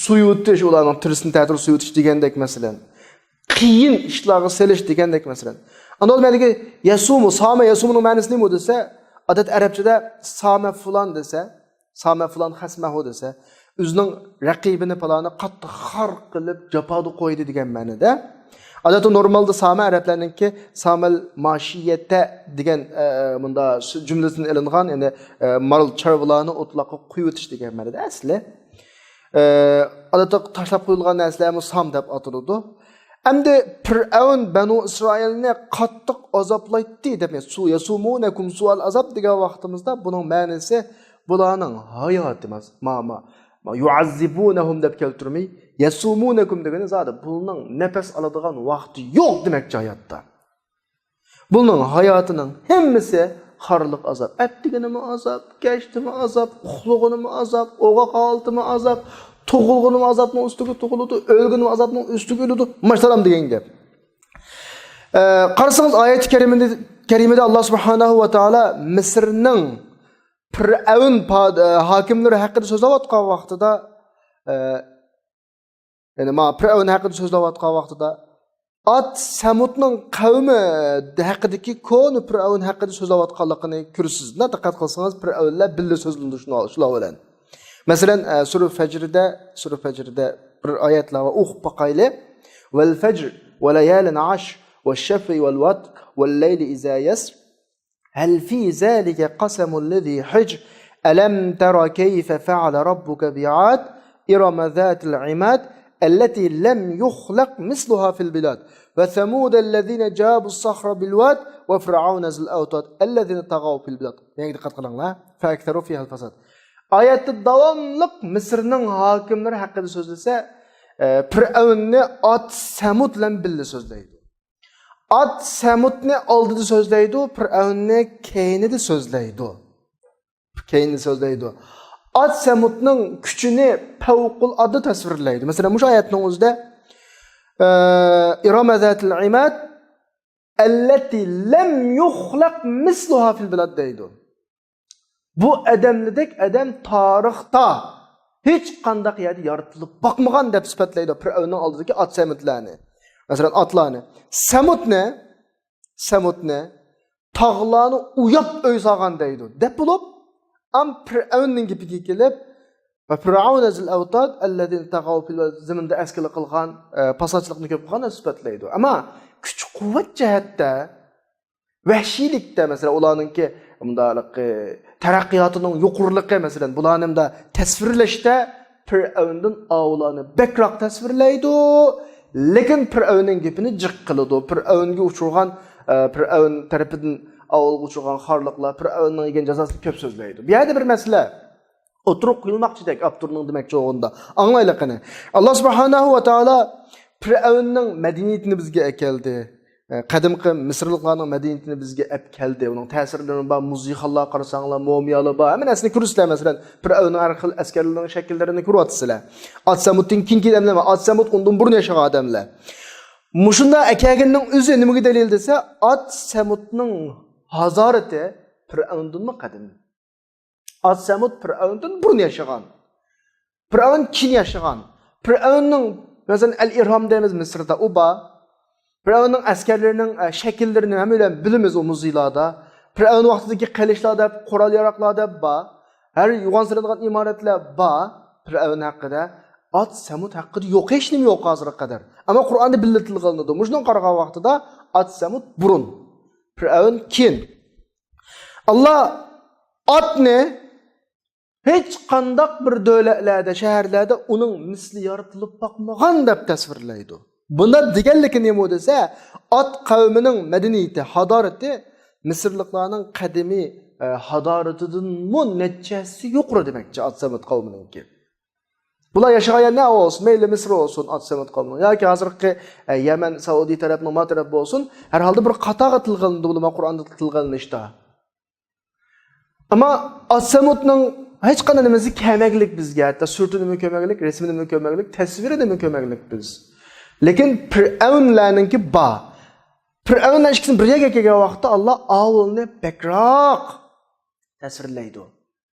سۇيۇۋېتىش، ئۇلارنىڭ تېرىسىنى تەتۈر سۇيۇۋېتىش دېگەندەك، مەسىلەن، قىيىن ئىشلارغا سېلىش دېگەندەك، مەسىلەن. ئاندىن مەندىكى يەسۇمۇ، سامە يەسۇمۇنىڭ مەنىسى نېمە دېسە، ئادەتتە ئەرەبچىدە سامە فۇلان دېسە، سامە فۇلان خەسمەھۇ دېسە، ئۆزىنىڭ رەقىبىنى پالانى قاتتىق خار قىلىپ، جاپادا قويدى دېگەن مەنىدە. ئادەتتە نورمالدا سامە ئەرەبلەرنىڭكى سامەل ماشىيەتە دېگەن، ئە، مۇندا جۈملىدىن ئېلىنغان، يەنى، ئە، مال چارۋىلارنى ئوتلاققا قويۇۋېتىش دېگەن مەنىدە ئەسلى. ئە، ئادەتتە تاشلاپ قويۇلغان نەرسىلەرمۇ سام دەپ ئاتىلىدۇ. ئەمدى پىرئەۋن بەنۇ ئىسرائىلنى قاتتىق ئازابلايتتى دەپ، سۇ يەسۇمۇنەكۇم سۇئال ئازاب دېگەن ۋاقتىمىزدا بۇنىڭ مەنىسى بۇلارنىڭ ھاياتى ماس-، ما، ما، ما، يۇئەززىبۇنەھۇم دەپ كەلتۈرمەي، يەسۇمۇنەكۇم دېگىنى زادى بۇنىڭ نەپەس ئالىدىغان ۋاقتى يوق دېمەكچى ھاياتتا. بۇنىڭ ھاياتىنىڭ ھەممىسى خارلىق ئازاب. ئەتىگىنىمۇ ئازاب، كەچتىمۇ ئازاب، ئۇخلىغىنىمۇ ئازاب، ئوغۇق ھالىتىمۇ ئازاب، تۇغۇلغىنىمۇ ئازابنىڭ ئۈستىگە تۇغۇلىدۇ، ئۆلگىنىمۇ ئازابنىڭ ئۈستىگە ئۆلىدۇ. ماشالام دېگەن گەپ. ئە، قارىسىڭىز ئايەتى كەرىمىدە، كەرىمىدە ئاللا سۇبھانەھۇ ۋە تائالا مىسىرنىڭ پىرئەۋن پاد-، ئە، ھاكىملىرى ھەققىدە سۆزلەۋاتقان ۋاقتىدا، ئە، يەنى ما پىرئەۋن ھەققىدە سۆزلەۋاتقان ۋاقتىدا، ئاد سەمۇدنىڭ قەۋمى ھەققىدىكى، كونا پىرئەۋن ھەققىدە سۆزلەۋاتقانلىقىنى كۆرىسىز. دىققەت قىلسىڭىز، پىرئەۋنلەر بىللە سۆزلىنىدۇ شۇنىڭ، شۇلار بىلەن. مەسىلەن، ئە، سۈرە فەجرىدە، سۈرە فەجرىدە بىر ئايەتلەر بار، ئوقۇپ باقايلى. والفجر وليال عشر والشفع والوتر والليل إذا يسر هل في ذلك قسم لذي حجر ألم تر كيف فعل ربك بعاد إرم ذات العماد التي لم يخلق مثلها في البلاد وثمود الذين جابوا الصخر بالواد وفرعون ذي الأوتاد الذين طغوا في البلاد. يەنە دىققەت قىلىڭلار. فأكثروا فيها الفساد. ئايەتتە داۋاملىق مىسىرنىڭ ھاكىملىرى ھەققىدە سۆزلىسە، ئە، پىرئەۋننى ئات سەمۇد بىلەن بىللە سۆزلەيدۇ. ئات سەمۇدنى ئالدىدا سۆزلەيدۇ، پىرئەۋننى كەينىدە سۆزلەيدۇ. كەينىدە سۆزلەيدۇ. ئات سەمۇدنىڭ كۈچىنى پەۋقۇلئاددە تەسۋىرلەيدۇ. مەسىلەن، مۇشۇ ئايەتنىڭ ئۆزىدە، ئە، ئىرەمە زاتىل ئىماد، ئەللەتى لەم يۇخلەق مىسلۇھا فىل بىلاد دەيدۇ. بۇ ئادەملىدەك ئادەم تارىختا ھېچ قانداق يەردە يارىتىلىپ باقمىغان دەپ سۈپەتلەيدۇ پىرئەۋننىڭ ئالدىدىكى ئات سەمۇدلارنى. مەسىلەن، ئاتلارنى. سەمۇدنى، سەمۇدنى، تاغلارنى ئۇياپ ئۆي سالغان دەيدۇ. دەپ بولۇپ، ئەم پىرئەۋننىڭ گېپىگە كېلىپ، ۋە فىرئەۋنە زىل ئەۋتاد ئەللەزىنە تەغەۋ فىل زېمىندا ئەسكىلىك قىلغان، ئە، پاساتچىلىقنى كۆپ قىلغان دەپ سۈپەتلەيدۇ. ئەمما كۈچ قۇۋۋەت جەھەتتە ۋەھشىيلىكتە، مەسىلەن، ئۇلارنىڭكى مۇنداق، تەرەققىياتىنىڭ يۇقىرىلىقى، مەسىلەن، بۇلارنى مۇنداق تەسۋىرلەشتە پىرئەۋندىن ئاۋۇلارنى بەكراق تەسۋىرلەيدۇ. لېكىن پىرئەۋننىڭ گېپىنى جىق قىلىدۇ. پىرئەۋنگە ئۇچرىغان، ئە، پىرئەۋن تەرىپىدىن ئاۋۇلغا ئۇچرىغان خارلىقلار، پىرئەۋننىڭ يېگەن جازاسىنى كۆپ سۆزلەيدۇ. بۇ يەردە بىر مەسىلە ئوتتۇرىغا قويۇلماقچىدەك ئاپتورنىڭ دېمەكچى بولغىنىدا. ئاڭلايلى قېنى. ئاللا سۇبھانەھۇ ۋە تائالا پىرئەۋننىڭ مەدەنىيىتىنى بىزگە ئەكەلدى. ئە، قەدىمكى مىسىرلىقلارنىڭ مەدەنىيىتىنى بىزگە ئەپ كەلدى. ئۇنىڭ تەسىرلىرى بار، مۇزېيخانلارغا قارىساڭلار، مۇمىيالار بار. ھەممە نەرسىنى كۆرىسىلەر، مەسىلەن، پىرئەۋننىڭ ھەر خىل ئەسكەرلىرىنىڭ شەكىللىرىنى كۆرۈۋاتىسىلەر. ئات سەمۇدتىن كېيىنكى ئادەملەر، ئات سەمۇد ئۇندىن بۇرۇن ياشىغان ئادەملەر. مۇشۇنداق ئەكەلگىنىنىڭ ئۆزى نېمىگە دەلىل دېسە، ئات سەمۇدنىڭ ھازارىتى پىرئەۋندىنمۇ قەدىم. ئات سەمۇد پىرئەۋندىن بۇرۇن ياشىغان. پىرئەۋن كېيىن ياشىغان. پىرئەۋننىڭ، مەسىلەن، ئەل ئىھرام دەيمىز مىسىردا، ئۇ بار. پىرئەۋننىڭ ئەسكەرلىرىنىڭ، ئە، شەكىللىرىنى ھەممەيلەن بىلىمىز ئۇ مۇزېيلاردا. پىرئەۋن ۋاقتىدىكى قىلىچلار دەپ، قورال ياراغلار دەپ بار. ھەر يوغان سېلىنغان ئىمارەتلەر بار. پىرئەۋن ھەققىدە، ئات سەمۇد ھەققىدە يوق، ھېچ نېمە يوق ھازىرغا قەدەر. ئەمما قۇرئاندا بىللە تىلغا ئېلىنىدۇ. مۇشۇنىڭغا قارىغان ۋاقتىدا ئات سەمۇد بۇرۇن، پىرئەۋن كېيىن. ئاللا ئاتنى ھېچقانداق بىر دۆلەتلەردە، شەھەرلەردە ئۇنىڭ مىسلى يارىتىلىپ باقمىغان دەپ تەسۋىرلەيدۇ. بۇنداق دېگەنلىكى نېمە دېسە، ئات قەۋمىنىڭ مەدەنىيىتى، ھادارىتى مىسىرلىقلارنىڭ قەدىمىي، ئە، ھادارىتىدىنمۇ نەچچە ھەسسە يۇقىرى دېمەكچى ئات سەمۇد قەۋمىنىڭكى. بۇلار ياشىغان يەر نە بولسۇن، مەيلى مىسىر بولسۇن، ئات سەمۇد قەۋمىنىڭ ياكى ھازىرقى، ئە، يەمەن، سەئۇدى تەرەپنىڭ، ما تەرەپ بولسۇن، ھەر ھالدا بىر قاتارغا تىلغا ئېلىنىدۇ، بۇلار قۇرئاندا تىلغا ئېلىنىشتا. ئەمما ئات سەمۇدنىڭ ھېچقانداق نېمىسى كەلمەگلىك بىزگە، ھەتتا سۈرىتىنىمۇ كۆرمەگلىك، رەسىمىنىمۇ كۆرمەگلىك، تەسۋىرىنىمۇ كۆرمەگلىك بىز. لېكىن پىرئەۋنلەرنىڭكى بار. پىرئەۋنلەر ئىككىسىنى بىر يەرگە كەلگەن ۋاقىتتا ئاللا ئاۋۇلنى بەكراق تەسۋىرلەيدۇ.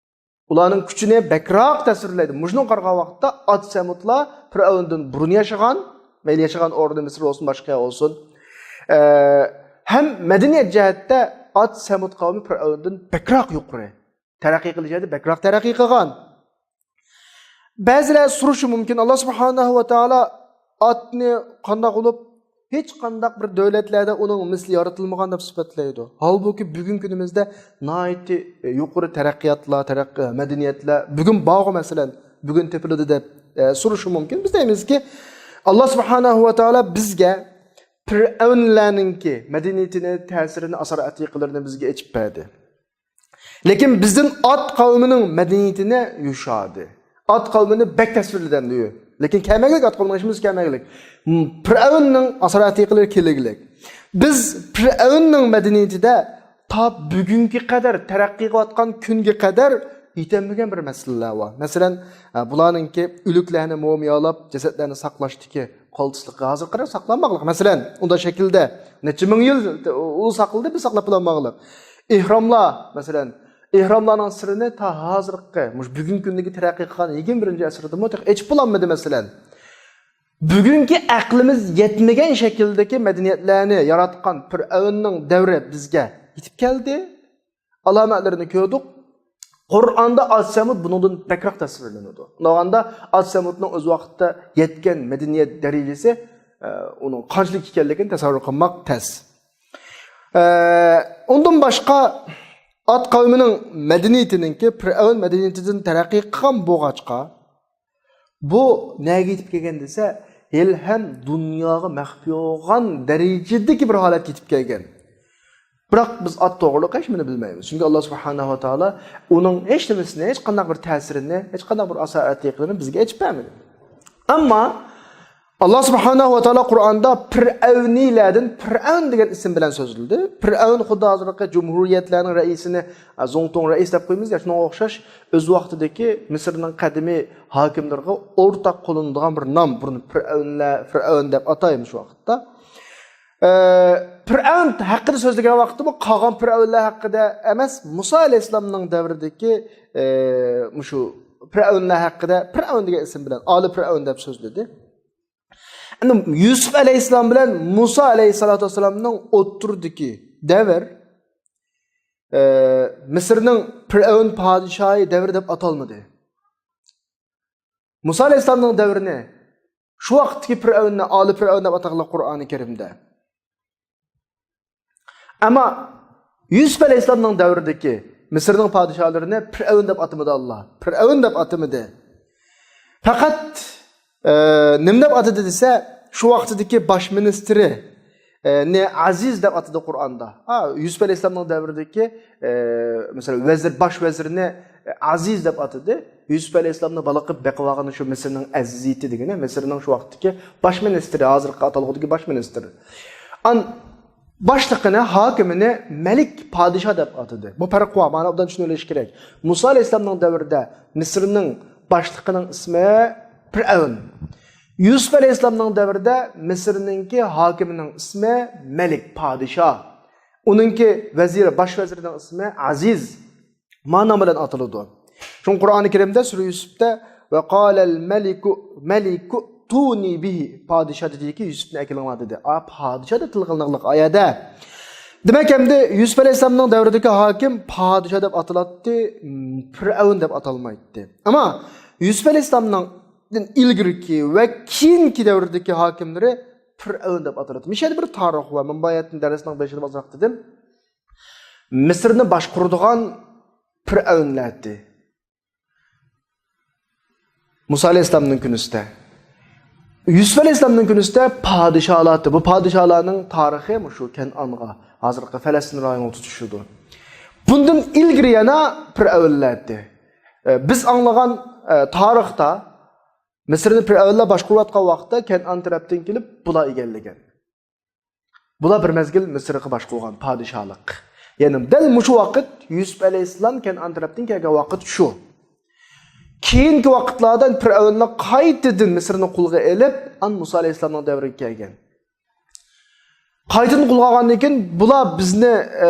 ئۇلارنىڭ كۈچىنى بەكراق تەسۋىرلەيدۇ. مۇشۇنىڭغا قارىغان ۋاقىتتا ئات سەمۇدلار پىرئەۋندىن بۇرۇن ياشىغان، مەيلى ياشىغان ئورنى مىسىر بولسۇن، باشقا يەر بولسۇن. ئە، ھەم مەدەنىيەت جەھەتتە ئات سەمۇد قەۋمى پىرئەۋندىن بەكراق يۇقىرى. تەرەققىي قىلىش جەھەتتە بەكراق تەرەققىي قىلغان. بەزىلەر سورىشى مۇمكىن، ئاللا سۇبھانەھۇ ۋە تائالا ئاتنى قانداق قىلىپ ھېچقانداق بىر دۆلەتلەردە ئۇنىڭ مىسلى يارىتىلمىغان دەپ سۈپەتلەيدۇ. ھالبۇكى، بۈگۈنكى كۈنىمىزدە ناھايىتى، ئە، يۇقىرى تەرەققىياتلار، تەرەققىي، مەدەنىيەتلەر بۈگۈن بارغۇ، مەسىلەن، بۈگۈن تېپىلىدۇ دەپ، ئە، سورىشى مۇمكىن. بىز دەيمىزكى، ئاللا سۇبھانەھۇ ۋە تائالا بىزگە پىرئەۋنلەرنىڭكى مەدەنىيىتىنى، تەسىرىنى، ئاسار ئەتىقىلىرىنى بىزگە ئېچىپ بەردى. لېكىن بىزدىن ئات قەۋمىنىڭ مەدەنىيىتىنى يوشاردى. ئات قەۋمىنى بەك تەسۋىرلىدى ئەمدى. لېكىن كەلمەگلىك، ئات قەۋمىنىڭ ھېچنېمىسى كەلمەگلىك. پىرئەۋننىڭ ئاسارەتلىكلىرى كېلىگلىك. بىز پىرئەۋننىڭ مەدەنىيىتىدە تا بۈگۈنگە قەدەر، تەرەققىي قىلىۋاتقان كۈنگە قەدەر يېتەلمىگەن بىر مەسىلىلەر بار. مەسىلەن، ئە، بۇلارنىڭكى ئۆلۈكلەرنى مۇمىيالاپ، جەسەتلەرنى ساقلاشتىكى قالتىسلىقى ھازىرغا قەدەر ساقلانماقلىق. مەسىلەن، ئۇنداق شەكىلدە نەچچە مىڭ يىل ئۇ ساقلىدى، بىز ساقلاپ بولالمىغانلىق. ئېھراملار، مەسىلەن، ئېھراملارنىڭ سىرىنى تا ھازىرقى، مۇشۇ بۈگۈنكى كۈندىكى تەرەققىي قىلغان يىگىرمە بىرىنچى ئەسىردىمۇ تېخى ئېچىپ بولالمىدى، مەسىلەن. بۈگۈنكى ئەقلىمىز يەتمىگەن شەكىلدىكى مەدەنىيەتلەرنى ياراتقان پىرئەۋننىڭ دەۋرى بىزگە يېتىپ كەلدى. ئالامەتلىرىنى كۆردۇق. قۇرئاندا ئات سەمۇد بۇنىڭدىن بەكرەك تەسۋىرلىنىدۇ. ئۇنداغاندا ئات سەمۇدنىڭ ئۆز ۋاقتىدا يەتكەن مەدەنىيەت دەرىجىسى، ئە، ئۇنىڭ قانچىلىك ئىكەنلىكىنى تەسەۋۋۇر قىلماق تەس. ئە، ئۇندىن باشقا ئات قەۋمىنىڭ مەدەنىيىتىنىڭكى پىرئەۋن مەدەنىيىتىدىن تەرەققىي قىلغان بولغاچقا، بۇ نەگە يېتىپ كەلگەن دېسە، ھېلىھەم دۇنياغا مەخپىي بولغان دەرىجىدىكى بىر ھالەتكە يېتىپ كەلگەن. بىراق بىز ئات توغرىلىق ھېچ نېمىنى بىلمەيمىز. چۈنكى ئاللا سۇبھانەھۇ ۋە تائالا ئۇنىڭ ھېچ نېمىسىنى، ھېچقانداق بىر تەسىرىنى، ھېچقانداق بىر ئاسارەتلىكلىرىنى بىزگە ئېچىپ بەرمىدى. ئەمما ئاللا سۇبھانەھۇ ۋە تائالا قۇرئاندا پىرئەۋنىلەردىن پىرئەۋن دېگەن ئىسىم بىلەن سۆزلىدى. پىرئەۋن خۇددى ھازىرقى جۇمھۇرىيەتلەرنىڭ رەئىسىنى، ئە، زۇڭتۇڭ رەئىس دەپ قويىمىز يا، شۇنىڭغا ئوخشاش ئۆز ۋاقتىدىكى مىسىرنىڭ قەدىمىي ھاكىملىرىغا ئورتاق قوللىنىدىغان بىر نام. بۇنى پىرئەۋنلەر، پىرئەۋن دەپ ئاتايمىز شۇ ۋاقىتتا. ئە، پىرئەۋن ھەققىدە سۆزلىگەن ۋاقتىمۇ قالغان پىرئەۋنلەر ھەققىدە ئەمەس، مۇسا ئەلەيھىسسالامنىڭ دەۋرىدىكى، ئە، مۇشۇ پىرئەۋنلەر ھەققىدە، پىرئەۋن دېگەن ئىسىم بىلەن، ئالى پىرئەۋن دەپ سۆزلىدى. ئەمدى يۈسۈپ ئەلەيھىسسالام بىلەن مۇسا ئەلەيھىسسالاتۇ ۋەسسالامنىڭ ئوتتۇرىدىكى دەۋر، ئە، مىسىرنىڭ پىرئەۋن پادىشاھى دەۋرى دەپ ئاتالمىدى. مۇسا ئەلەيھىسسالامنىڭ دەۋرىنى شۇ ۋاقىتتىكى پىرئەۋننى ئالى پىرئەۋن دەپ ئاتىغانلار قۇرئانى كەرىمدە. ئەمما يۈسۈپ ئەلەيھىسسالامنىڭ دەۋرىدىكى مىسىرنىڭ پادىشاھلىرىنى پىرئەۋن دەپ ئاتىمىدى ئاللا. پىرئەۋن دەپ ئاتىمىدى. پەقەت، ئە، نېمە دەپ ئاتىدى دېسە، شۇ ۋاقتىدىكى باش مىنىستىرى، ئە، نى ئەزىز دەپ ئاتىدى قۇرئاندا. ھا، يۈسۈپ ئەلەيھىسسالامنىڭ دەۋرىدىكى، ئە، مەسىلەن، ۋەزىر، باش ۋەزىرنى، ئە، ئەزىز دەپ ئاتىدى. يۈسۈپ ئەلەيھىسسالامنى بالا قىلىپ بېقىۋالغان شۇ مىسىرنىڭ ئەزىزىيىتى دېگىنى، مىسىرنىڭ شۇ ۋاقىتتىكى باش مىنىستىرى، ھازىرقى ئاتالغۇدىكى باش مىنىستىرى. ئان-، باشلىقىنى، ھاكىمىنى مەلىك، پادىشاھ دەپ ئاتىدى. بۇ پەرق بار، مانا ئوبدان چۈشىنىۋېلىش كېرەك. مۇسا ئەلەيھىسسالامنىڭ دەۋرىدە مىسىرنىڭ باشلىقىنىڭ ئىسمى پىرئەۋن. يۈسۈپ ئەلەيھىسسالامنىڭ دەۋرىدە مىسىرنىڭكى ھاكىمىنىڭ ئىسمى مەلىك، پادىشاھ. ئۇنىڭكى ۋەزىرى، باش ۋەزىرىنىڭ ئىسمى ئەزىز. ما نام بىلەن ئاتىلىدۇ. شۇڭا قۇرئانى كەرىمدە سۈرە يۈسۈپتە «ۋە قالەل مەلىكۇ، مەلىكۇ تۇنى بىھى»، پادىشاھ دېدىكى، «يۈسۈپنى ئەكېلىڭلار» دېدى. ئا، پادىشاھ دەپ تىلغا ئېلىنغانلىق ئايەدە. دېمەك، ئەمدى يۈسۈپ ئەلەيھىسسالامنىڭ دەۋرىدىكى ھاكىم پادىشاھ دەپ ئاتىلاتتى، م، پىرئەۋن دەپ ئاتالمايتتى. ئەمما يۈسۈپ ئەلەيھىسسالامنىڭ ئىلگىرىكى ۋە كېيىنكى دەۋردىكى ھاكىملىرى پىرئەۋن دەپ ئاتىلاتتى. مۇشۇ يەردە بىر تارىخ بار. مەن بۇ ئايەتنى دەرسنىڭ بېشىدا ئازراق دېدىم. مىسىرنى باشقۇرىدىغان پىرئەۋنلەردى. مۇسا ئەلەيھىسسالامنىڭ كۈنىسىدە. يۈسۈپ ئەلەيھىسسالامنىڭ كۈنىسىدە پادىشاھلار، بۇ پادىشاھلارنىڭ تارىخى مۇشۇ كەنئانغا، ھازىرقى پەلەستىن رايونىغا تۇتىشىدۇ. بۇندىن ئىلگىرى يەنە پىرئەۋنلەردى. ئە، بىز ئاڭلىغان، ئە، تارىختا مىسىرنى پىرئەۋنلەر باشقۇرۇۋاتقان ۋاقىتتا كەنئان تەرەپتىن كېلىپ بۇلار ئىگىلىگەن. بۇلار بىر مەزگىل مىسىرغا باشقۇرغان پادىشاھلىق. يەنى دەل مۇشۇ ۋاقىت يۈسۈپ ئەلەيھىسسالام كەنئان تەرەپتىن كەلگەن ۋاقىت شۇ. كېيىنكى ۋاقىتلاردا پىرئەۋنلار قايتىدىن مىسىرنى قولغا ئېلىپ، ئان مۇسا ئەلەيھىسسالامنىڭ دەۋرىگە كەلگەن. قايتىدىن قولغا ئالغاندىن كېيىن، بۇلار بىزنى، ئە،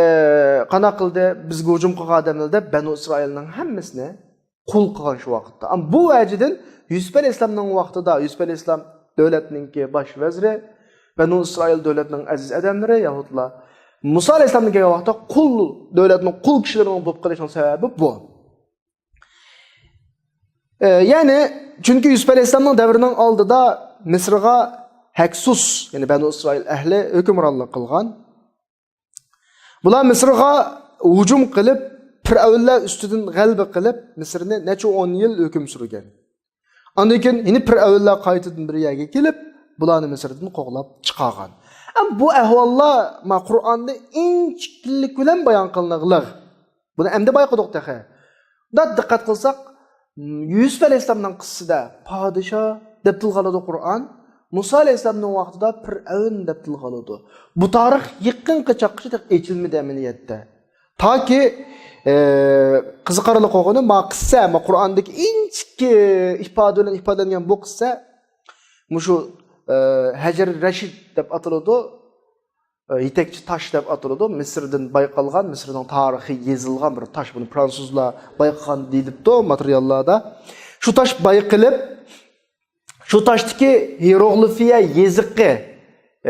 قانداق قىلدى، بىزگە ھۇجۇم قىلغان ئادەملەر دەپ، بەنۇ ئىسرائىلنىڭ ھەممىسىنى قۇل قىلغان شۇ ۋاقىتتا. ئەمما بۇ ۋەجىدىن يۈسۈپ ئەلەيھىسسالامنىڭ ۋاقتىدا، يۈسۈپ ئەلەيھىسسالام دۆلەتنىڭكى باش ۋەزىرى، بەنۇ ئىسرائىل دۆلەتنىڭ ئەزىز ئادەملىرى، يەھۇدلار، مۇسا ئەلەيھىسسالامنىڭ كەلگەن ۋاقتىدا قۇل، دۆلەتنىڭ قۇل كىشىلىرىنىڭ بولۇپ قېلىشىنىڭ سەۋەبى بۇ. ئە، يەنى، چۈنكى يۈسۈپ ئەلەيھىسسالامنىڭ دەۋرىنىڭ ئالدىدا مىسىرغا ھەكسۇس، يەنى بەنۇ ئىسرائىل ئەھلى ھۆكۈمرانلىق قىلغان. بۇلار مىسىرغا ھۇجۇم قىلىپ، پىرئەۋنلەر ئۈستىدىن غەلىبە قىلىپ، مىسىرنى نەچچە ئون يىل ھۆكۈم سۈرگەن. ئاندىن كېيىن يەنە پىرئەۋنلەر قايتىدىن بىر يەرگە كېلىپ، بۇلارنى مىسىردىن قوغلاپ چىقارغان. ئەمما بۇ ئەھۋاللار ما قۇرئاندا ئىنچىكىلىك بىلەن بايان قىلىنغلىق. بۇنى ئەمدى بايقىدۇق تېخى. دا دىققەت قىلساق، يۈسۈپ ئەلەيھىسسالامنىڭ قىسسىسىدا پادىشاھ دەپ تىلغا ئالىدۇ قۇرئان، مۇسا ئەلەيھىسسالامنىڭ ۋاقتىدا پىرئەۋن دەپ تىلغا ئالىدۇ. بۇ تارىخ يېقىنقى چاغقىچە تېخى ئېچىلمىدى ئەمەلىيەتتە. تاكى، ئە، قىزىقارلىق بولغىنى، ما قىسسە، ما قۇرئاندىكى ئىنچىكە ئىپادە بىلەن ئىپادىلەنگەن بۇ قىسسە، مۇشۇ، ئە، ھەجەر رەشىد دەپ ئاتىلىدۇ. ئە، يېتەكچى تاش دەپ ئاتىلىدۇ. مىسىردىن بايقالغان، مىسىرنىڭ تارىخى يېزىلغان بىر تاش. بۇنى فرانسۇزلار بايقىغان دېيىلىپتۇ ماتېرىياللاردا. شۇ تاش بايقىلىپ، شۇ تاشتىكى ھىيروغلىفىيە يېزىقى،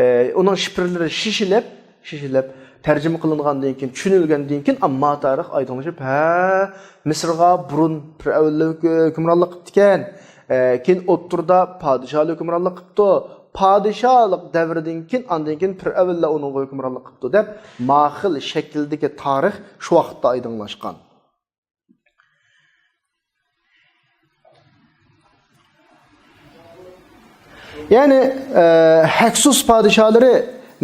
ئە، ئۇنىڭ شىفىرلىرى شىشىلىپ، شىشىلىپ، تەرجىمە قىلىنغاندىن كېيىن، چۈشىنىلگەندىن كېيىن، ئەمما تارىخ ئايدىڭلىشىپ، ھە، مىسىرغا بۇرۇن پىرئەۋنلەر ھۆك-، ھۆكۈمرانلىق قىپتىكەن، ئە، كېيىن ئوتتۇرىدا پادىشاھلار ھۆكۈمرانلىق قىپتۇ، پادىشاھلىق دەۋرىدىن كېيىن، ئاندىن كېيىن پىرئەۋنلەر ئۇنىڭغا ھۆكۈمرانلىق قىپتۇ دەپ، ما خىل شەكىلدىكى تارىخ شۇ ۋاقىتتا ئايدىڭلاشقان. يەنى، ئە، ھەكسۇس پادىشاھلىرى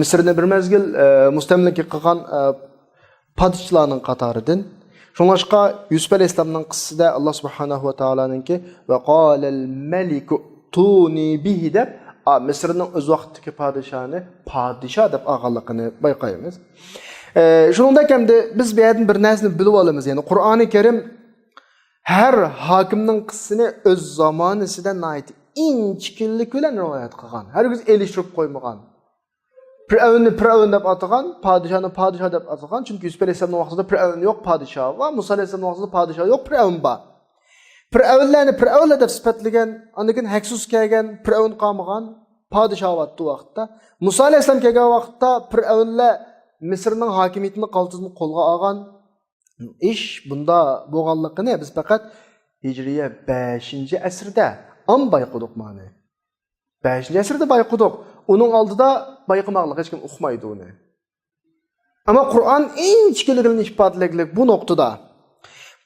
مىسىرنى بىر مەزگىل، ئە، مۇستەملىكە قىلغان، ئە، پادىشاھلارنىڭ قاتارىدىن. شۇڭلاشقا يۈسۈپ ئەلەيھىسسالامنىڭ قىسسىسىدە ئاللا سۇبھانەھۇ ۋە تائالانىڭكى «ۋە قالەل مەلىكۇ تۇنى بىھى» دەپ ئا، مىسىرنىڭ ئۆز ۋاقتىدىكى پادىشاھىنى پادىشاھ دەپ ئالغانلىقىنى بايقايمىز. ئە، شۇنىڭدەك ئەمدى بىز بۇ يەردىن بىر نەرسىنى بىلىپ ئالىمىز. يەنى قۇرئانى كەرىم ھەر ھاكىمنىڭ قىسسىسىنى ئۆز زامانىسىدا ناھايىتى ئىنچىكىلىك بىلەن رىۋايەت قىلغان. ھەرگىز ئېلىشتۇرۇپ قويمىغان. پىرئەۋننى پىرئەۋن دەپ ئاتىغان، پادىشاھنى پادىشاھ دەپ ئاتىغان. چۈنكى يۈسۈپ ئەلەيھىسسالامنىڭ ۋاقتىدا پىرئەۋن يوق، پادىشاھ بار. مۇسا ئەلەيھىسسالامنىڭ ۋاقتىدا پادىشاھ يوق، پىرئەۋن بار. پىرئەۋنلەرنى پىرئەۋنلەر دەپ سۈپەتلىگەن، ئاندىن كېيىن ھەكسۇس كەلگەن، پىرئەۋن قالمىغان، پادىشاھ بارتتى ۋاقىتتا. مۇسا ئەلەيھىسسالام كەلگەن ۋاقىتتا پىرئەۋنلەر مىسىرنىڭ ھاكىمىيىتىنى قالتىدىن قولغا ئالغان. ئىش بۇندا بولغانلىقىنى بىز پەقەت ھىجرىيە بەشىنچى ئەسىردە ئام بايقىدۇق مانى. بەشىنچى ئەسىردە بايقىدۇق. ئۇنىڭ ئالدىدا بايقىماغلىق، ھېچكىم ئۇقمايدۇ ئۇنى. ئەمما قۇرئان ئىنچىكىلىكىنى ئىپادىلەگلىك بۇ نۇقتىدا.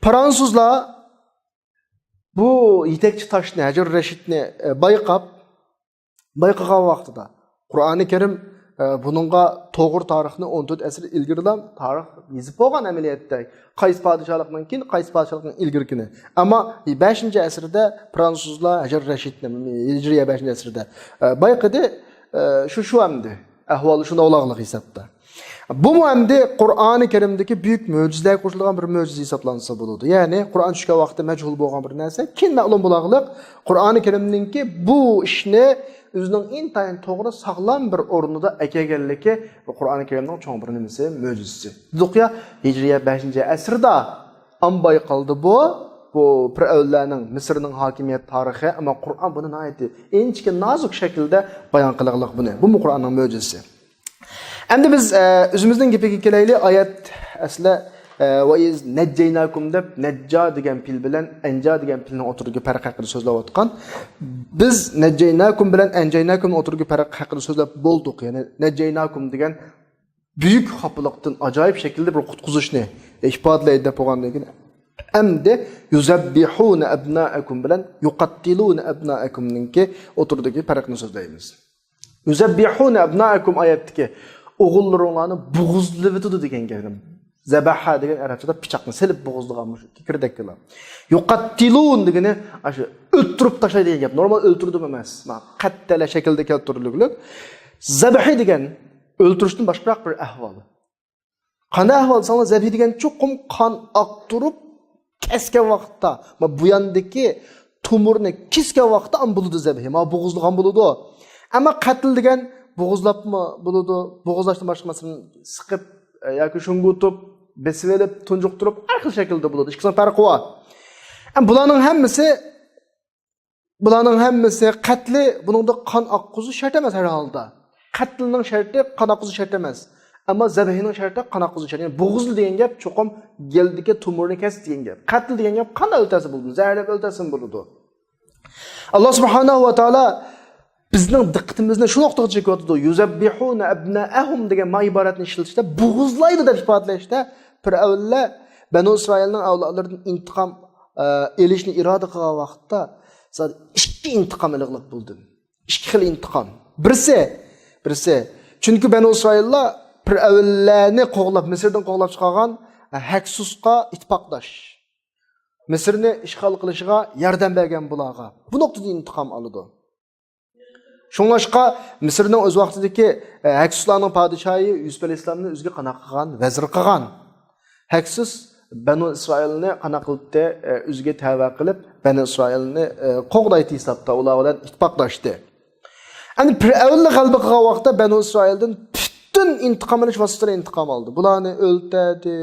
فرانسۇزلار بۇ يېتەكچى تاشنى، ھەجەر رەشىدنى، ئە، بايقاپ، بايقىغان ۋاقتىدا قۇرئانى كەرىم، ئە، بۇنىڭغا توغرا تارىخنى ئون تۆت ئەسىر ئىلگىرىلا تارىخ يېزىپ بولغان ئەمەلىيەتتە. قايسى پادىشاھلىقنىڭ كېيىن، قايسى پادىشاھلىقنىڭ ئىلگىرىكىنى. ئەمما بەشىنچى ئەسىردە فرانسۇزلار ھەجەر رەشىدنى، ھىجرىيە بەشىنچى ئەسىردە، ئە، بايقىدى. ئە، شۇ، شۇ ئەمدى. ئەھۋالى شۇنداق بولغانلىقى ھېسابتا. بۇمۇ ئەمدى قۇرئانى كەرىمدىكى بۈيۈك مۆجىزىلەرگە قوشۇلغان بىر مۆجىزە ھېسابلانسا بولىدۇ. يەنى قۇرئان چۈشكەن ۋاقتى مەجھۇل بولغان بىر نەرسە، كېيىن مەلۇم بولغانلىق. قۇرئانى كەرىمنىڭكى بۇ ئىشنى ئۆزىنىڭ ئىنتايىن توغرا، ساغلام بىر ئورنىدا ئەكەلگەنلىكى بۇ قۇرئانى كەرىمنىڭ چوڭ بىر نېمىسى، مۆجىزىسى. دېدۇقيا، ھىجرىيە بەشىنچى ئەسىردە ئامباي قالدى بۇ. بۇ پىرئەۋنلەرنىڭ، مىسىرنىڭ ھاكىمىيەت تارىخى، ئەمما قۇرئان بۇنى ناھايىتى ئىنچىكە، نازۇك شەكىلدە بايان قىلغانلىق بۇنى. بۇمۇ قۇرئاننىڭ مۆجىزىسى. ئەمدى بىز، ئە، ئۆزىمىزنىڭ گېپىگە كېلەيلى. ئايەت ئەسلى، ئە، ۋە ئىز نەججەيناكۇم دەپ، نەججا دېگەن پېئىل بىلەن ئەنجا دېگەن پېئىلنىڭ ئوتتۇرىدىكى پەرق ھەققىدە سۆزلەۋاتقان. بىز نەججەيناكۇم بىلەن ئەنجەيناكۇمنىڭ ئوتتۇرىدىكى پەرق ھەققىدە سۆزلەپ بولدۇق. يەنى نەججەيناكۇم دېگەن بۈيۈك خاپىلىقتىن ئاجايىپ شەكىلدە بىر قۇتقۇزۇشنى ئىپادىلەيدۇ دەپ بولغاندىن كېيىن، ئەمدى يۇزەببىھۇنە ئەبنائەكۇم بىلەن يۇقەتتىلۇنە ئەبنائەكۇمنىڭكى ئوتتۇرىدىكى پەرقنى سۆزلەيمىز. يۇزەببىھۇنە ئەبنائەكۇم ئايەتتىكى ئوغۇللىرىڭلارنى بوغۇزلىۋېتىدۇ دېگەن گەپ. زەبەھە دېگەن ئەرەبچىدە پىچاقنى سېلىپ بوغۇزلىغان مۇشۇ كىردەككىلا. يۇقەتتىلۇن دېگىنى ئاشۇ ئۆلتۈرۈپ تاشلايدۇ دېگەن گەپ. نورمال ئۆلتۈردىمۇ ئەمەس. ما، قەتتەلە شەكىلدە كەلتۈرۈلگۈلۈك. زەبھى دېگەن ئۆلتۈرۈشتىن باشقىراق بىر ئەھۋال. قانداق ئەھۋال دېسەڭلار، زەبھى دېگەن چوقۇم قان ئاقتۇرۇپ كەسكەن ۋاقىتتا، ما بۇ ياندىكى تومۇرنى كېسكەن ۋاقىتتا ئام بولىدۇ زەبھى، ما بوغۇزلىغان بولىدۇ. ئەمما قەتل دېگەن بوغۇزلاپمۇ بولىدۇ، بوغۇزلاشتىن باشقا مەسىلەن سىقىپ، ئە، ياكى شۇڭغۇتۇپ، بېسىۋېلىپ، تۇنجۇقتۇرۇپ، ھەر خىل شەكىلدە بولىدۇ. ئىككىسىنىڭ پەرقى بار. ئەم، بۇلارنىڭ ھەممىسى، بۇلارنىڭ ھەممىسى قەتلى، بۇنىڭدا قان ئاققۇزۇش شەرت ئەمەس ھەر ھالدا. قەتلنىڭ شەرتى قان ئاققۇزۇش شەرت ئەمەس. ئەمما زەبھىنىڭ شەرتى قان ئاققۇزۇش شەرت. يەنى بوغۇزلا دېگەن گەپ چوقۇم گەلدىكى تومۇرنى كەس دېگەن گەپ. قەتل دېگەن گەپ قان ئۆلتەرسە بولىدۇ، زەھەرلەپ ئۆلتەرسىمۇ بولىدۇ. ئاللا سۇبھانەھۇ ۋە تائالا بىزنىڭ دىققىتىمىزنى شۇ نۇقتىغا چېكىۋاتىدۇ. يۇزەببىھۇنە ئەبنائەھۇم دېگەن ما ئىبارەتنى ئىشلىتىشتە بوغۇزلايدۇ دەپ ئىپادىلەشتە پىرئەۋنلەر بەنۇ ئىسرائىلنىڭ ئەۋلادلىرىدىن ئىنتىقام، ئە، ئېلىشنى ئىرادە قىلغان ۋاقىتتا زادى ئىككى ئىنتىقام ئېلىغلىق بولدى. ئىككى خىل ئىنتىقام. بىرسى، بىرسى، چۈنكى بەنۇ ئىسرائىللار پىرئەۋنلەرنى قوغلاپ، مىسىردىن قوغلاپ چىقارغان، ئە، ھەكسۇسقا ئىتتىپاقداش. مىسىرنى ئىشغال قىلىشىغا ياردەم بەرگەن بۇلارغا. بۇ نۇقتىدىن ئىنتىقام ئالىدۇ. شۇڭلاشقا مىسىرنىڭ ئۆز ۋاقتىدىكى، ئە، ھەكسۇسلارنىڭ پادىشاھى يۈسۈپ ئەلەيھىسسالامنى ئۆزىگە قانداق قىلغان؟ ۋەزىر قىلغان. ھەكسۇس بەنۇ ئىسرائىلنى قانداق قىلىپتى؟ ئە، ئۆزىگە تەۋە قىلىپ، بەنۇ ئىسرائىلنى، ئە، قوغدايتتى ھېسابتا، ئۇلار بىلەن ئىتتىپاقداشتى. ئەمدى پىرئەۋنلا غەلىبە قىلغان ۋاقىتتا بەنۇ ئىسرائىلدىن پۈتۈن ئىنتىقام ئېلىش ۋاسىتىلىرى ئىنتىقام ئالدى. بۇلارنى ئۆلتەردى،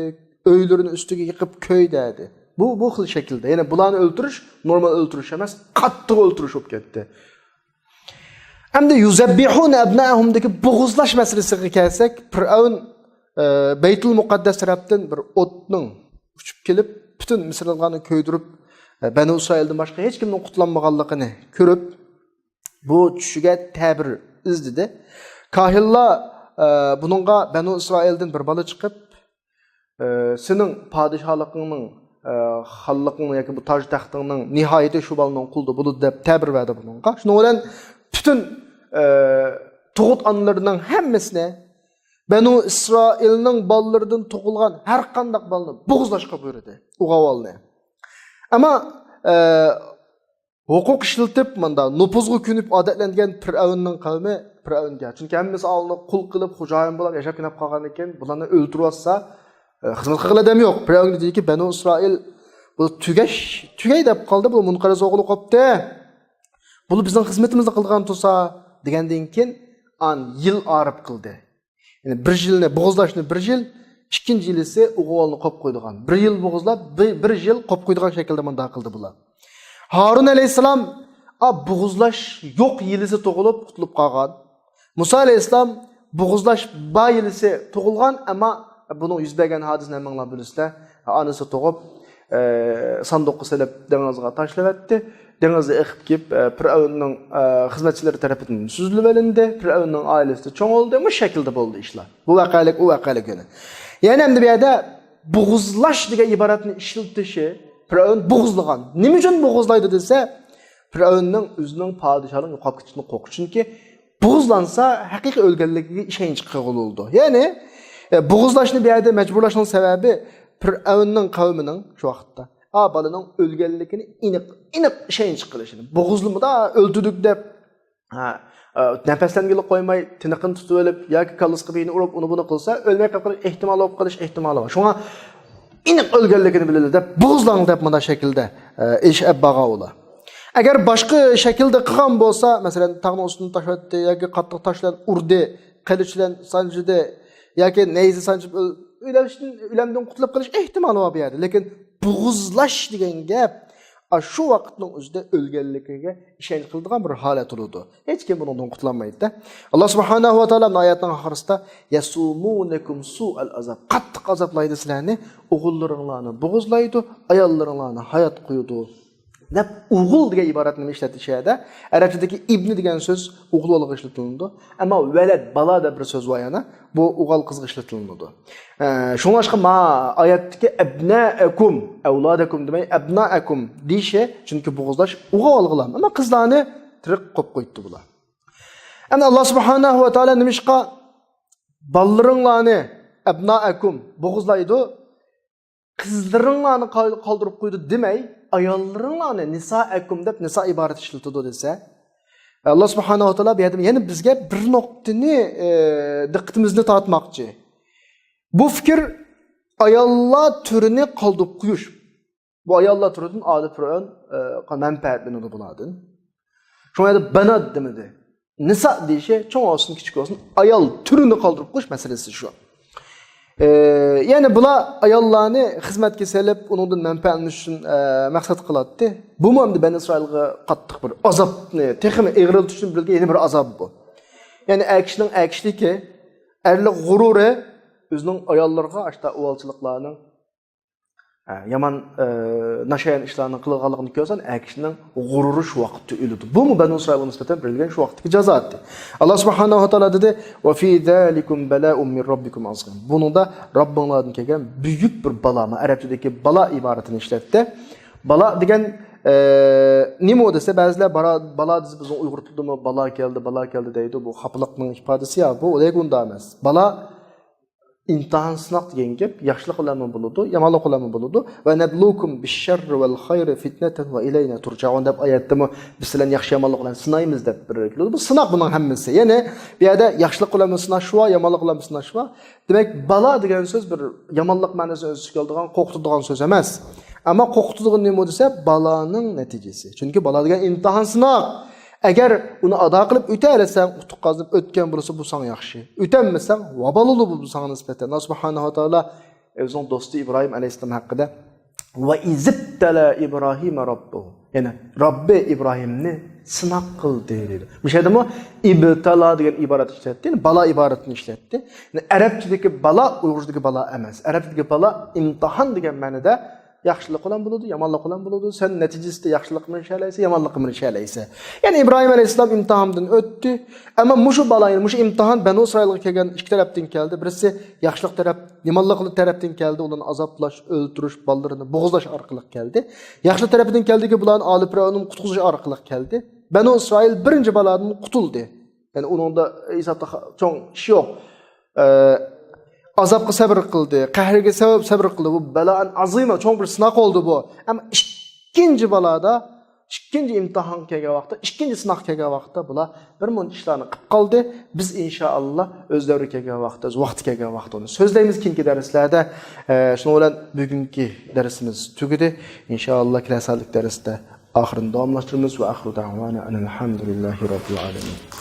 ئۆيلىرىنى ئۈستىگە يىقىپ كۆيدەردى. بۇ، بۇ خىل شەكىلدە. يەنى بۇلارنى ئۆلتۈرۈش نورمال ئۆلتۈرۈش ئەمەس، قاتتىق ئۆلتۈرۈش بولۇپ كەتتى. ئەمدى يۇزەببىھۇنە ئەبنائەھۇم دىكى بوغۇزلاش مەسىلىسىگە كەلسەك، پىرئەۋن، ئە، بەيتۇل مۇقەددەس تەرەپتىن بىر ئوتنىڭ ئۇچۇپ كېلىپ، پۈتۈن مىسىرلىقلارنى كۆيدۈرۈپ، ئە، بەنۇ ئىسرائىلدىن باشقا ھېچكىمنىڭ قۇتۇلالمىغانلىقىنى كۆرۈپ، بۇ چۈشىگە تەبىر ئىزدىدى. كاھىنلار، ئە، بۇنىڭغا بەنۇ ئىسرائىلدىن بىر بالا چىقىپ، ئە، سېنىڭ پادىشاھلىقىڭنىڭ، ئە، خانلىقىڭنىڭ ياكى بۇ تاج تەختىڭنىڭ نىھايىتى شۇ بالىنىڭ قولىدا بولىدۇ دەپ تەبىر بەردى بۇنىڭغا. شۇنىڭ بىلەن پۈتۈن، ئە، تۇغۇت ئانىلىرىنىڭ ھەممىسىنى، بەنۇ ئىسرائىلنىڭ بالىلىرىدىن تۇغۇلغان ھەر قانداق بالىنى بوغۇزلاشقا بۇيرۇدى، ئوغۇل بالىنى. ئەمما، ئە، ھوقۇق ئىشلىتىپ، ماندا نوپۇزغا كۆنۈپ ئادەتلەنگەن پىرئەۋننىڭ قەۋمى پىرئەۋنگە، چۈنكى ھەممىسى ئالدىن قۇل قىلىپ، خوجايىن بولاپ ياشاپ كېلىپ قالغان ئىكەن، بۇلارنى ئۆلتۈرۈۋاتسا، ئە، خىزمەت قىلغىلى ئادەم يوق. پىرئەۋنگە دېدىكى، بەنۇ ئىسرائىل بۇ تۈگەش، تۈگەي دەپ قالدى، بۇ مۇنقەرز ئوغلى قوپتى. بۇلار بىزنىڭ خىزمىتىمىزنى قىلىدىغان تۇرسا، دېگەندىن كېيىن، ئان يىل ئارىپ قىلدى. يەنى بىر يىلنى بوغۇزلاشنى بىر يىل، ئىككىنچى يىلىسى ئوغۇلنى قوپ قويىدىغان. بىر يىل بوغۇزلاپ، بىر، بىر يىل قوپ قويىدىغان شەكىلدە مۇنداق قىلدى بۇلار. ھارۇن ئەلەيھىسسالام، ئا، بوغۇزلاش يوق يىلىسى تۇغۇلۇپ قۇتۇلۇپ قالغان. مۇسا ئەلەيھىسسالام بوغۇزلاش بار يىلىسى تۇغۇلغان، ئەمما بۇنىڭ يۈز بەرگەن ھادىسىنى ھەممىڭلار بىلىسىلەر. ئانىسى تۇغۇپ، ئە، ساندۇققا سېلىپ دېڭىزغا تاشلىۋەتتى. دېڭىزدا ئېقىپ كېلىپ، ئە، پىرئەۋننىڭ، ئە، خىزمەتچىلىرى تەرىپىدىن سۈزۈلۈۋېلىندى. پىرئەۋننىڭ ئائىلىسىدە چوڭ بولدى. مۇشۇ شەكىلدە بولدى ئىشلار. بۇ ۋەقەلىك، ئۇ ۋەقەلىك يەنە. يەنى ئەمدى بۇ يەردە بوغۇزلاش دېگەن ئىبارەتنى ئىشلىتىشى، پىرئەۋن بوغۇزلىغان. نېمە ئۈچۈن بوغۇزلايدۇ دېسە، پىرئەۋننىڭ ئۆزىنىڭ پادىشاھلىقى يوقاپ كېتىشىدىن قورقۇش. چۈنكى بوغۇزلانسا، ھەقىقىي ئۆلگەنلىكىگە ئىشەنچ قىلغىلى بولىدۇ. يەنى، ئە، بوغۇزلاشنى بۇ يەردە مەجبۇرلاشنىڭ سەۋەبى، پىرئەۋننىڭ قەۋمىنىڭ شۇ ۋاقىتتا، ئا، بالىنىڭ ئۆلگەنلىكىنى ئېنىق، ئېنىق ئىشەنچ قىلىشىنى. بوغۇزلىمىدا ئۆلتۈردۇك دەپ، ھە، ئە، نەپەسلەنگىلى قويماي، تىنىقىنى تۇتۇۋېلىپ ياكى كاللىسىغا بىيىنى ئۇرۇپ، ئۇنى بۇنى قىلسا، ئۆلمەي قېلىپ قېلىش ئېھتىمالى بولۇپ قېلىش ئېھتىمالى بار. شۇڭا ئېنىق ئۆلگەنلىكىنى بىلىلى دەپ، بوغۇزلاڭ دەپ مۇنداق شەكىلدە، ئە، ئېلىش ئەپ بارغان ئۇلار. ئەگەر باشقا شەكىلدە قىلغان بولسا، مەسىلەن، تاغنىڭ ئۈستىدىن تاشلاتتى ياكى قاتتىق تاش بىلەن ئۇردى، قىلىچ بىلەن سانجىدى ياكى نەيزە سانجىپ ئۆل-، ئۆلۈشتىن، ئۆلۈمدىن قۇتۇلۇپ قېلىش ئېھتىمالى بار بۇ يەردە. لېكىن بوغۇزلاش دېگەن گەپ، ئا، شۇ ۋاقىتنىڭ ئۆزىدە ئۆلگەنلىكىگە ئىشەنچ قىلىدىغان بىر ھالەت بولىدۇ. ھېچكىم بۇنىڭدىن قۇتۇلالمايدۇ-دە. ئاللا سۇبھانەھۇ ۋە تائالا مۇنۇ ئايەتنىڭ ئاخىرىسىدا، يەسۇمۇنەكۇم سۇئەل ئازاب، قاتتىق ئازابلايدۇ سىلەرنى، ئوغۇللىرىڭلارنى بوغۇزلايدۇ، ئاياللىرىڭلارنى ھايات قويىدۇ، دەپ، ئوغۇل دېگەن ئىبارەتنى نېمە ئىشلەتتى شۇ يەردە؟ ئەرەبچىدىكى ئىبنى دېگەن سۆز ئوغۇل بالىغا ئىشلىتىلىدۇ. ئەمما ۋەلەد، بالا دەپ بىر سۆز بار يەنە. بۇ ئوغۇل قىزغا ئىشلىتىلىدۇ. ئە، شۇڭلاشقا ما ئايەتتىكى ئەبنائەكۇم، ئەۋلادەكۇم دېمەي، ئەبنائەكۇم دېيىشى، چۈنكى بوغۇزلاش ئوغۇل بالىغىلا. ئەمما قىزلارنى تىرىك قويۇپ قويۇپتۇ بۇلار. ئەمدى ئاللا سۇبھانەھۇ ۋە تائالا نېمىشقا بالىلىرىڭلارنى، ئەبنائەكۇم، بوغۇزلايدۇ؟ قىزلىرىڭلارنى قال-، قالدۇرۇپ قويدى دېمەي، ئاياللىرىڭلارنى، نىسائەكۇم دەپ نىسا ئىبارىتى ئىشلىتىدۇ دېسە، ئاللا سۇبھانەھۇ ۋە تائالا بۇ يەردە يەنە بىزگە بىر نۇقتىنى، ئە، دىققىتىمىزنى تارتماقچى. بۇ پىكىر ئاياللار تۈرىنى قالدۇرۇپ قويۇش. بۇ ئاياللار تۈرىدىن ئالى پىرئەۋن، ئە، مەنپەئەتلىنىدۇ بۇلاردىن. شۇڭا يەنە بەنات دېمىدى. نىسا دېيىشى چوڭ بولسۇن، كىچىك بولسۇن، ئايال تۈرىنى قالدۇرۇپ قويۇش مەسىلىسى شۇ. ئى، يەنى بۇلار ئاياللارنى خىزمەتكە سېلىپ، ئۇنىڭدىن مەنپەئەتلىنىش ئۈچۈن، ئى، مەقسەت قىلاتتى. بۇمۇ ئەمدى بەنى ئىسرائىلغا قاتتىق بىر ئازابنى، تېخىمۇ ئېغىرلىتىش ئۈچۈن بېرىلگەن يەنە بىر ئازاب بۇ. يەنى ئەر كىشىنىڭ ئەر كىشىلىكى، ئەرلىك غۇرۇرى ئۆزىنىڭ ئاياللىرىغا ئاشتا ئۇۋالچىلىقلارنىڭ، ئە، يامان، ئى، ناشايان ئىشلارنى قىلغانلىقىنى كۆرسەڭ، ئەر كىشىنىڭ غۇرۇرى شۇ ۋاقىتتا ئۆلىدۇ. بۇمۇ بەنى ئىسرائىلغا نىسبەتەن بېرىلگەن شۇ ۋاقىتتىكى جازا ئىدى. ئاللا سۇبھانەھۇ ۋە تائالا دېدى، «وفي ذلكم بلاء من ربكم عظيم.» بۇنىڭدا رەببىڭلاردىن كەلگەن بۈيۈك بىر بالا، مانا ئەرەبچىدىكى بالا ئىبارىتىنى ئىشلەتتى. بالا دېگەن، ئە، نېمە ئۇ دېسە، بەزىلەر بالا، بالا دېسە، بىزنىڭ ئۇيغۇر تىلىدىمۇ بالا كەلدى، بالا كەلدى دەيدۇ. بۇ خاپىلىقنىڭ ئىپادىسى يا، بۇ لېكىن ئۇنداق ئەمەس. بالا ئىمتىھان، سىناق دېگەن گەپ ياخشىلىق بىلەنمۇ بولىدۇ، يامانلىق بىلەنمۇ بولىدۇ. «ونبلوكم بالشر والخير فتنة وإلينا ترجعون» دەپ ئايەتتىمۇ بىز سىلەرنى ياخشى يامانلىق بىلەن سىنايمىز دەپ بىر كېلىدۇ. بۇ سىناق بۇنىڭ ھەممىسى. يەنى بۇ يەردە ياخشىلىق بىلەنمۇ سىناش بار، يامانلىق بىلەنمۇ سىناش بار. دېمەك، بالا دېگەن سۆز بىر يامانلىق مەنىسىنى ئۆز ئىچىگە ئالىدىغان، قورقۇتىدىغان سۆز ئەمەس. ئەمما قورقۇتىدىغىنى نېمە دېسە، بالانىڭ نەتىجىسى. چۈنكى بالا دېگەن ئىمتىھان، سىناق. ئەگەر ئۇنى ئادا قىلىپ ئۆتەلىسەڭ، ئۇتۇق قازىنىپ ئۆتكەن بولسا، بۇ ساڭا ياخشى. ئۆتەلمىسەڭ، ۋابال بولىدۇ بۇ ساڭا نىسبەتەن. ئاللا سۇبھانەھۇ ۋە تائالا ئۆزىنىڭ دوستى ئىبراھىم ئەلەيھىسسالام ھەققىدە، «وإذ ابتلى إبراهيم ربه.» يەنى، رەببى ئىبراھىمنى سىناق قىلدى دەيدۇ. مۇشۇ يەردىمۇ ئىبتالا دېگەن ئىبارەت ئىشلەتتى. يەنى بالا ئىبارىتىنى ئىشلەتتى. يەنى ئەرەبچىدىكى بالا ئۇيغۇرچىدىكى بالا ئەمەس. ئەرەبچىدىكى بالا ئىمتىھان دېگەن مەنىدە ياخشىلىق بىلەن بولىدۇ، يامانلىق بىلەن بولىدۇ. سەن نەتىجىسىدە ياخشىلىققىمۇ ئېرىشەلەيسەن، يامانلىققىمۇ ئېرىشەلەيسەن. يەنى ئىبراھىم ئەلەيھىسسالام ئىمتىھاندىن ئۆتتى. ئەمما مۇشۇ بالا، يەنى مۇشۇ ئىمتىھان بەنۇ ئىسرائىلغا كەلگەن ئىككى تەرەپتىن كەلدى. بىرسى ياخشىلىق تەرەپ، يامانلىق تەرەپتىن كەلدى، ئۇلارنى ئازابلاش، ئۆلتۈرۈش، بالىلىرىنى بوغۇزلاش ئارقىلىق كەلدى. ياخشىلىق تەرىپىدىن كەلدىكى، بۇلارنى ئالى پىرئەۋننى قۇتقۇزۇش ئارقىلىق كەلدى. بەنۇ ئىسرائىل بىرىنچى بالادىن قۇتۇلدى. يەنى ئۇنىڭدا ھېسابتا چوڭ ئىش يوق. ئە، ئازابقا سەۋر قىلدى، قەھرىگە سەۋەب سەۋر قىلدى. بۇ بەلائەن ئازىما، چوڭ بىر سىناق بولدى بۇ. ئەمما ئىككىنچى بالادا، ئىك-، ئىككىنچى ئىمتىھان كەلگەن ۋاقىتتا، ئىككىنچى سىناق كەلگەن ۋاقىتتا بۇلار بىر مۇنچە ئىشلارنى قىلىپ قالدى. بىز ئىنشائاللا ئۆز دەۋرى كەلگەن ۋاقىتتا، ئۆز ۋاقتى كەلگەن ۋاقىتتا ئۇنى سۆزلەيمىز كېيىنكى دەرسلەردە. ئە، شۇنىڭ بىلەن بۈگۈنكى دەرسىمىز تۈگىدى. ئىنشائاللا كېلەر سائەتلىك دەرستە ئاخىرىنى داۋاملاشتۇرىمىز. ۋە ئاخىرۇ دەئۋانا ئەنىل ھەمدۇلىللاھى رەببىل ئالەمىن.